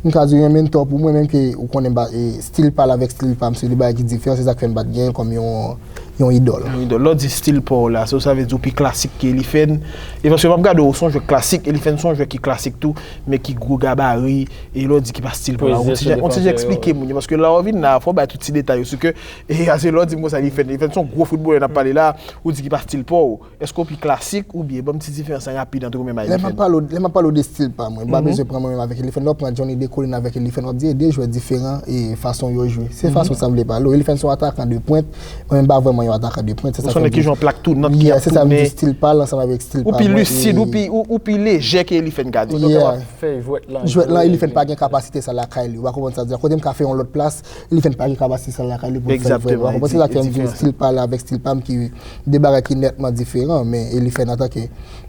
m ka di, yon mentor pou mwen, menm ke ou konnen ba, e, stil pa l avèk stil pa m, se de bagay ki diferan, se sa k fè m pa t genyen l kòm yon, yon idòl. Yon idòl. Lè w di stil pa w la, sa, sa vle di ou pi klasik ke Elifen. E paske m ap gade w, ou se yon jwè klasik, Elifen se yon jwè ki klasik tou, men ki gwo gabari, e lè w di ki pa stil pa w la, ou ti jan, ou ti jan eksplike moun yo, paske lè w vin la, fò w bay tout ti detay yo, sou ke, e, ase lè w di m konsa, Elifen, Elifen se yon gwo foutbolè n ap pale la, ou di ki pa stil pa w. Èske w pi klasik oubyen, ban m ti diferans lan rapid ant ou menm ak Elifen? Lè m ap pale w, lè m ap pale w de stil pa mwen, m pa bezwen pran mwen menm avèk Elifen. Lè w pran Johnny Descollines avèk Elifen, w ap di e de jwè diferan e fason yo jwe. Se fason sa m vle pale w. Elifen se yon atakan de pwent, mwen menm m pa vrèman yon atakan de pwent, se sa k fè m di w. Ou se yon nèg ki jwe yon plak tounant ki ap tounen. Yeah, se sa m di w, stil pa l ansanm avèk stil pa mwen. Ou pi lisid, ou pi, ou, ou pi lejè ke Elifen ka di. Yeah. Fè jwèt lan. Jwèt lan, Elifen pa gen kapasite sa lakay li. Ou pa konprann sa m di w la. Kote m ka fè yon lòt plas, Elifen pa gen kapasite sa lakay li pou l fè l vrèman. Ou konprann? Se sa k fè m di w, stil pa l avèk stil pa m ki de bagay ki nètman diferan, men Elifen antanke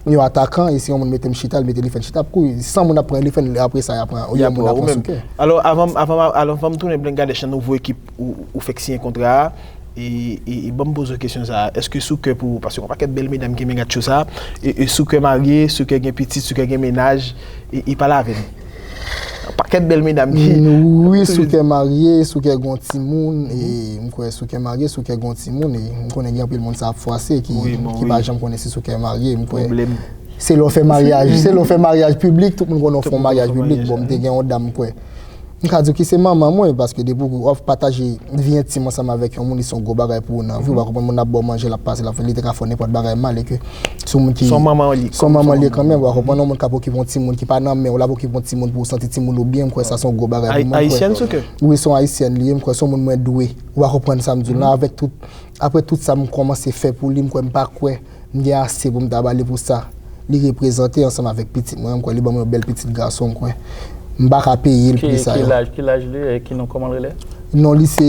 yon atakan, e si yon moun mete m chita, l mete Elifen chita, pou san moun ap pran Elifen, apre sa, y ap pran, yon moun ap pran Souker. Alò, avan, avan, alò, avan m tounen Blengadesh nan nouvo ekip ou, ou fèk siyen kontra a, e, e, e ban m poze w kesyon sa a, èske Souker pou, paske yon pakèt bèl medam ki renmen gad cho sa a, e, e Souker marye, Souker gen pitit, Souker gen mennaj, e, e pale avè m. Pakèt bèl medam ki... Wi, Souker marye, Souker gon timoun, e m kwè Souker marye, Souker gon timoun, e m konnen gen anpil moun sa ap fwase ki, ki pa janm konnen si Souker marye, m kwè. Se lè w fè maryaj, se lè w fè maryaj piblik, tout moun konnen w fè yon maryaj piblik. Bon, m te gen yon dam, m kwè. M ka di w ki se manman mwen, paske depi w ap pataje vi entim ansanm avèk yon moun, li se yon gwo bagay pou ou nan vi w, ou pa konprann, moun ap ba w manje, l ap pase, l ap fè, li te ka fè w nenpòt bagay mal, e ke se yon moun ki, se yon manman w ye kanmenm, ou pa konprann, yon moun k ap okipe yon timoun ki pa nan men w, l ap okipe yon timoun pou w santi timoun ou byen, m kwè sa se yon gwo bagay pou mwen, m kwè. Ayisyèn, Souker? Wi, se yon ayisyèn li ye, m kwè se yon moun mwen dwe, ou pa konprann sa m di w la, avèk tout, apre tout sa m kòmanse fè pou li, m kwè m pa kwè m gen ase pou m ta ba li pou sa li reprezante ansanm avèk pitit mwen, m kwè li ban mwen yon bèl pitit gason, m kwè. M pa ka peye l pri sa yo. Ki laj, ki laj li, e ki non, kòman l rele? Non li se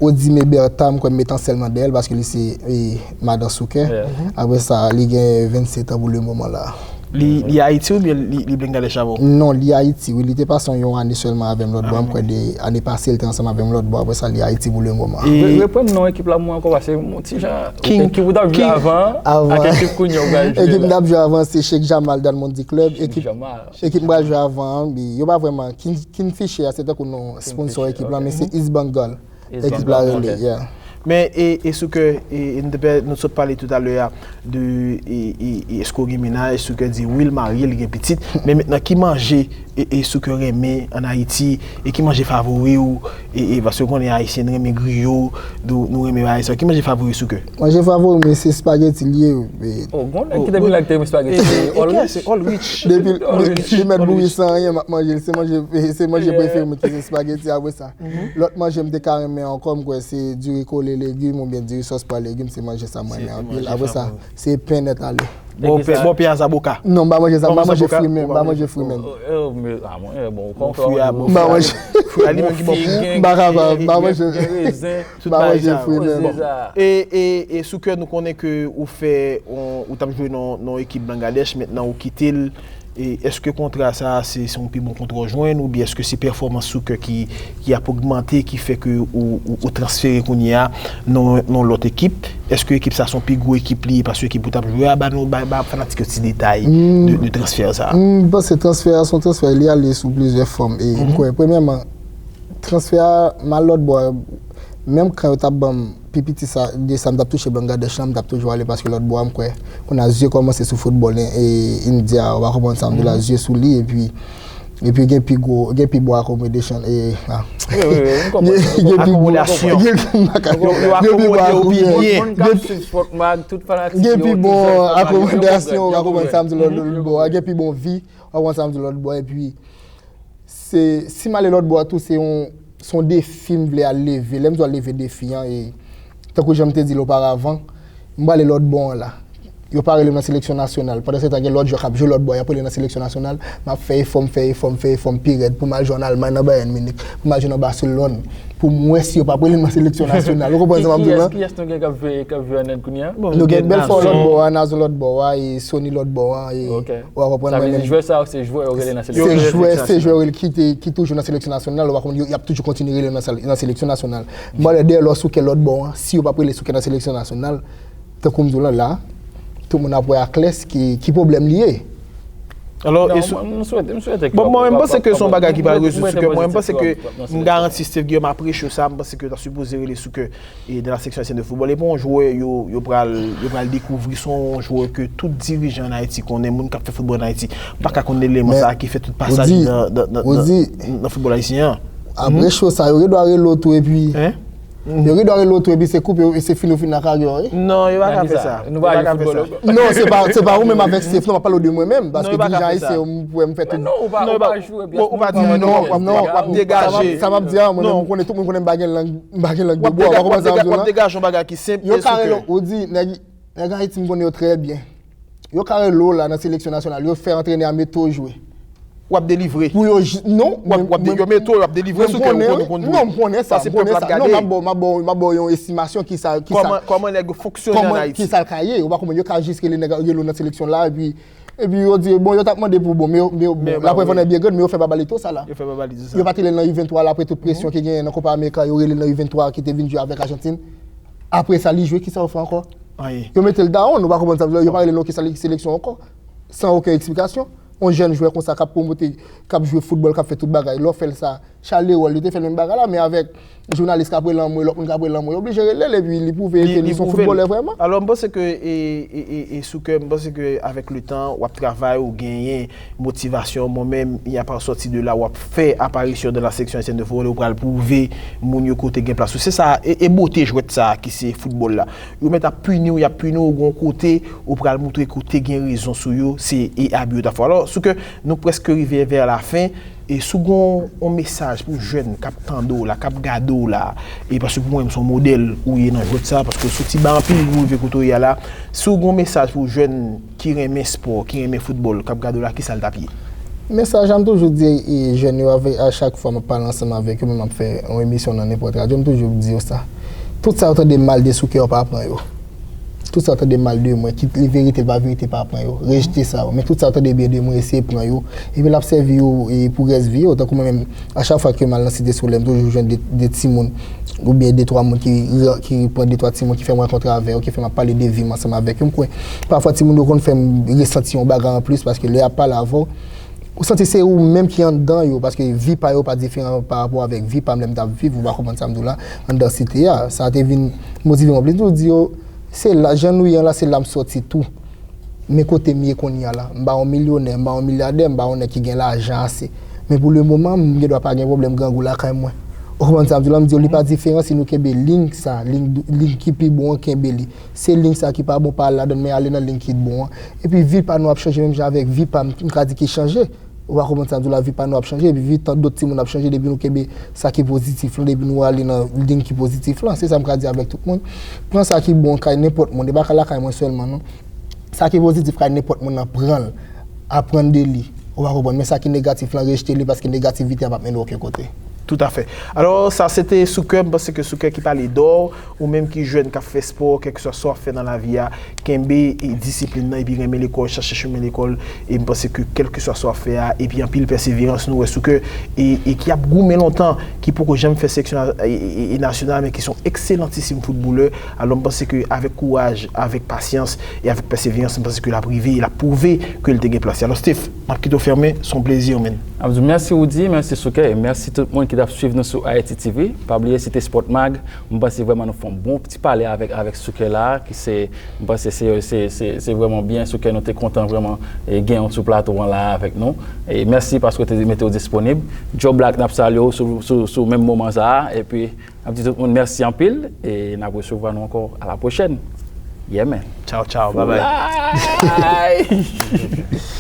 Odime Bertha, m kwè m met ansèl nan dèyè l paske li se, e, madan Souker. Apre sa, li gen vennset an pou le moman la. Li, li Ayiti oubyen li, li Blengadesh avè w? Non, li Ayiti, wi. Li te pase yon ane sèlman avè m lòt bò. M kwè de ane pase, li te ansanm avè m lòt bò. Apre sa, li Ayiti pou le moman. Re-, reprann non ekip la pou mwen ankò, paske m ti jan, ekip ou t ap jwe avan, ak ekip kounye a w pral jwe la. Ekip m t ap jwe avan, se Sheikh Jamal Dalmondi Club. Ekip, ekip m pral jwe avan an, yo pa vrèman, King, Kingfisher a, se tankou non sponsor ekip la, men se East Bengal. Ekip la rele, yeah. Men, e, e Souker, e, e nou te pè-, nou sot pale toutalè a de, e, e, e èske w gen mennaj, Souker di wi, l marye, li gen pitit. Men mentnan, ki manje, e, e Souker renmen ann Ayiti, e ki manje favori w, e, e paske w konnen Ayisyen renmen griyo, nou, nou renmen bagay sa. Ki manje favori Souker? Manje favori mwen, se espageti li ye. Oh, gon nèg ki te vin la ki te renmen espageti. E, e, e kiyès? All Rich. Depi li mèt bouri san anyen, m ap manje l. Se manje, se manje prefere mwen ki se espageti, apre sa. Lòt manje m te ka renmen ankò, m kwè se diri kole Legim oubyen diri sòs pwa legim, se manje sa m renmen anpil. Apre sa, se pen nèt ale. Bon, pen, bon, pen a zaboka. Non, m pa manje sa, m pa manje fri menm, m pa manje fri menm. Bon, fwi a, bon, m pa manje. Fwi a li menm ki bon pou ou. M pa kapab, m pa manje, m pa manje fri menm. E, e, e Souker, nou konnen ke ou fè, ou, ou t ap jwe nan, nan ekip Bangladesh, mentnan ou kite l. E èske kontra sa a se, se yon pi bon kontra w jwenn, oubyen èske se pèfòmans Souker ki, ki ap ogmante, ki fè ke ou, ou, ou transfere kounye a nan, nan lòt ekip? Èske ekip sa se yon pi gwo ekip li ye pase ekip ou t ap jwe a? Ba nou, ba, ba fanatik yo ti detay de, de transfè sa. M panse transfè a se yon transfè, li ale sou plizyè fòm. E m kwè, premyèman, transfè a, m al lòt bò a, menm kan yo t ap ban m pi piti sa, de sa m t ap touche Bangladesh lan, m t ap toujou ale paske lòt bò a, m kwè, kounye a zye kòmanse sou foutbòl, e, India, ou pa konprann sa m di w la, zye sou li, epi, epi gen pi gwo, gen pi bon accommodation, e, a. Wi, wi, wi, m konprann. Gen pi bon, akomodasyon. Gen, yo, yo gen pi bon akomode yo pi byen. Moun k ap swiv Sport Mag, tout fanatik yo, gen pi bon akomodasyon, ou pa konprann sa m di w lòt bò a, gen pi bon vi, ou pa konprann sa m di w lòt bò a, epi se, si m ale lòt bò a tou, se yon, se yon defi m vle al leve. Lè m di w al leve defi an, e tankou jan m te di l oparavan, m prale lòt bò an la. Yo pa rele m nan seleksyon nasyonal. Pandan se tan, gen lòt jwè k ap jwe lòt bò a, y ap rele nan seleksyon nasyonal. M ap fè efò, m fè efò, m fè efò, m pi rèd pou m al jwe an Almay nan Bayern Munich, pou m al jwe nan Barcelone, pou m wè si yo p ap rele m nan seleksyon nasyonal. Ou konprann sa m ap di w la? Kiyès, kiyès nou gen k ap jwe, k ap jwe an Inde kounye a? Nou gen Belfort lòt bò a, Nazon lòt bò a, e Sony lòt bò a, e ou a konprann mwen menm. Sa vle di jwè sa yo se jwè yo rele nan seleksyon. Se jwè, se jwè yo rele ki te, ki toujou nan seleksyon nasyonal, ou pa konn, y ap toujou kontinye rele nan sel-, nan seleksyon nasyonal. M prale dèyè lò Souker lòt bò an, si yo p ap rele Souker nan seleksyon nasyonal, tankou m di w la, la, tout moun ap wè aklè ki, ki pwoblèm li ye. Alò, e sou, m swete, m swete ke bon, mwen menm, m panse ke se yon bagay ki pral rezoud Souker. Mwen menm, m panse ke, m garanti Steve Guillaume ap rechou sa, m panse ke yo ta sipoze rele Souker e nan la seksyon ayisyèn de foutbòl. E pa yon jwè yo, yo pral, yo pral dekouvri, se yon jwè ke tout dirijan an Ayiti konnen, moun k ap fè foutbòl an Ayiti pa ka konn eleman sa a ki fè tout pasaj li nan, nan, nan, nan, nan foutbòl ayisyen an. Ap rechou sa, yo gen dwa rele w tou epi. Yo gen dwa rele w tou epi se koupe, se fini w fin nan karyè w, wi. Non, yo pa ka fè sa. Yo pa ka fè sa. Non, se pa, se pa ou menm avèk Steve, non, m ap pale w de mwen menm, paske dirijan ayisyen yo, m, m fè tout. Non, ou pa, ou pa jwe byen. Ou pa di non, non, w ap degaje. Sa m ap di a, mwen menm, m konnen tout moun konnen m pa gen lang, m pa gen lang de bwa, w pa konprann sa m di w la. W ap degaje yon bagay ki senp e Souker. Yo ka rele w, ou di, nèg, nèg Ayiti m konnen yo trè byen. Yo ka rele w la nan seleksyon nasyonal, yo fè antrenè a mete w jwe. W ap delivre. Pou yo, non, w ap, w ap, yo mete w, w ap delivre Souker, ou konn, ou konn jwe. Non, m konnen sa, m konnen sa. Non, m ap ba w, m ap ba w, m ap ba w yon estimasyon ki sa, ki sa. Kòman, kòman nèg yo fonksyone an Ayiti? Ki sa l ka ye? Ou pa konprann, yo ka jis rele nèg, rele w nan seleksyon la, epi, epi yo di, bon, yo t ap mande pou, bon, men, men, bon, laprèv an byen grad, men yo fè babalito sa la. Yo fè babalito sa. Yo pa t rele l nan U venntrwa la, apre tout presyon ki genyen nan Copa America, yo rele l nan U venntrwa ki te vin jwe avèk Ajantin. Apre sa, li jwe, kisa yo fè ankò? Anyen. Yo mete l down, ou pa konprann sa m di w la, yo pa rele l nan okenn seleksyon ankò. San okenn eksplikasyon. Yon jèn jwè konsa k ap pwomote, k ap jwe foutbòl, k ap fè tout bagay. Lè w fè l sa, Charleroi, li te fè l menm bagay la, men avèk jounalis k ap rele anmwe, lòt moun k ap rele anmwe, yo oblije rele l, epi li pwouve ke li se yon foutbolè vrèman. Alò, m panse ke, e, e, e, e Souker, m panse ke avèk le tan, w ap travay, ou genyen motivasyon. Mwen menm, y a pa sòti de la, w ap fè aparisyon dans la section ancienne de football, ou pral pwouve moun yo kote gen plas ou. Se sa, e, e bote jwèt sa a ki se foutbòl la. Yo mèt ap pini w, y ap pini w, gon kote, ou pral moutre ke w te gen rezon sou yo, se, e abi yo ta fè. Alò, Souker, nou prèske rive vè la fen, e si w gon yon mesaj pou jèn k ap tande w la, k ap gade w la, e paske pou mwen, se yon modèl ou ye nan jwèt sa, paske w soti ba anpil, ou rive kote w ye a la, si w gon mesaj pou jèn ki renmen spò, ki renmen foutbòl, k ap gade w la, kisa l t ap ye? Mesaj la, m toujou di, e, jèn yo, avè-, a chak fwa m ap pale ansanm avèk yo, men m ap fè yon emisyon nan nenpòt radyo, m toujou di yo sa. Tout sa yo tande mal de Souker, yo pa pran yo. Tout sa yo tande mal de mwen, kit li verite, pa verite, pa pran yo. Rejte sa yo. Men tout sa yo tande byen de mwen, eseye pran yo. Epi l ap sèvi yo, e, pou rès vi yo. Tankou mwen menm, a chak fwa ke m al nan Site Solèy, m toujou jwenn de, de timoun, oubyen de twa moun ki, ki pran de twa timoun, ki fè m rankontre avè yo, ki fè m ap pale de vi m ansanm avèk yo. M kwè, pafwa timoun yo konn fè m resanti yon bagay anplis, paske lè y ap pale avè w, ou santi se ou menm ki anndan yo, paske vi pa yo pa diferan pa rapò avèk vi pa m lè m t ap viv, ou pa konprann sa m di w la, anndan site a. Sa te vin motive m anplis. M toujou di yo, se la, jan nou ye an la, se la m sòti tou. Men kote m ye kounye a la. M pa yon milyonè, m pa yon milyadè, m pa yon nèg ki gen lajan ase. Men pou le moman, m gen dwa pa gen pwoblèm grangou lakay mwen. Ou konprann sa m di w la? M di yo, li pa diferan si nou kenbe liy sa, liy, liy ki pi bon an, kenbe li. Se liy sa ki pa bon, pa al ladan l, men ale nan liy ki bon an. Epi vi pa nou ap chanje menm jan avèk vi pa m, m ka di ki chanje. Ou pa konprann sa m di w la, vi pa nou ap chanje, epi vi tan dòt timoun ap chanje, depi nou kenbe sa ki pozitif lan, depi nou ale nan liy ki pozitif lan, se sa m ka di avèk tout moun. Pran sa ki bon kay nenpòt moun, e pa ka lakay mwen sèlman non. Sa ki pozitif kay nenpòt moun nan pran l, aprann de li. Ou pa konprann, men sa ki negatif lan, rejte li paske negativite a p ap mennen w okenn kote. Toutafè. Alò, sa se te Sou Kè, m panse ke Sou Kè ki pale dò, ou menm ki jèn k ap fè spò, kèlkeswa sa w ap fè nan lavi a, kenbe e disiplin nan, epi renmen lekòl, chache chemen lekòl, e m panse ke kèlkeswa sa w ap fè a, epi anpil pèseverans, nou wè Sou Kè, e, e ki ap goumen lontan, ki poko janm fè seleksyon na- e, e, e nasyonal, men ki se yon ekselantisim foutbolè. Alò, m panse ke avèk kouraj, avèk pasyans e avèk pèseverans, m panse ke l ap rive, e l ap pwouve ke l te gen plas li. Alò, Steph, m ap kite w fèmen, se yon plezi, man. M ap di w mèsi Woody, mèsi Sou Kè, e mèsi tout moun ki t ap swiv nou sou Haiti T V. Pa bliye se te Sport Mag, m panse vrèman nou fè yon bon ti pale avèk, avèk Sou Kè la, ki se, m panse se, se, se, se vrèman byen Sou Kè, nou te kontan vrèman e, gen w sou plato an la avèk nou. E mèsi paske w te mete w disponib. Joe Black, n ap salye w sou, sou, sou menm moman sa a, epi n ap di tout moun mèsi anpil, e n ap resevwa nou ankò a la pwochèn. Yeah, man. Tchao, tchao, bye bye. Bye.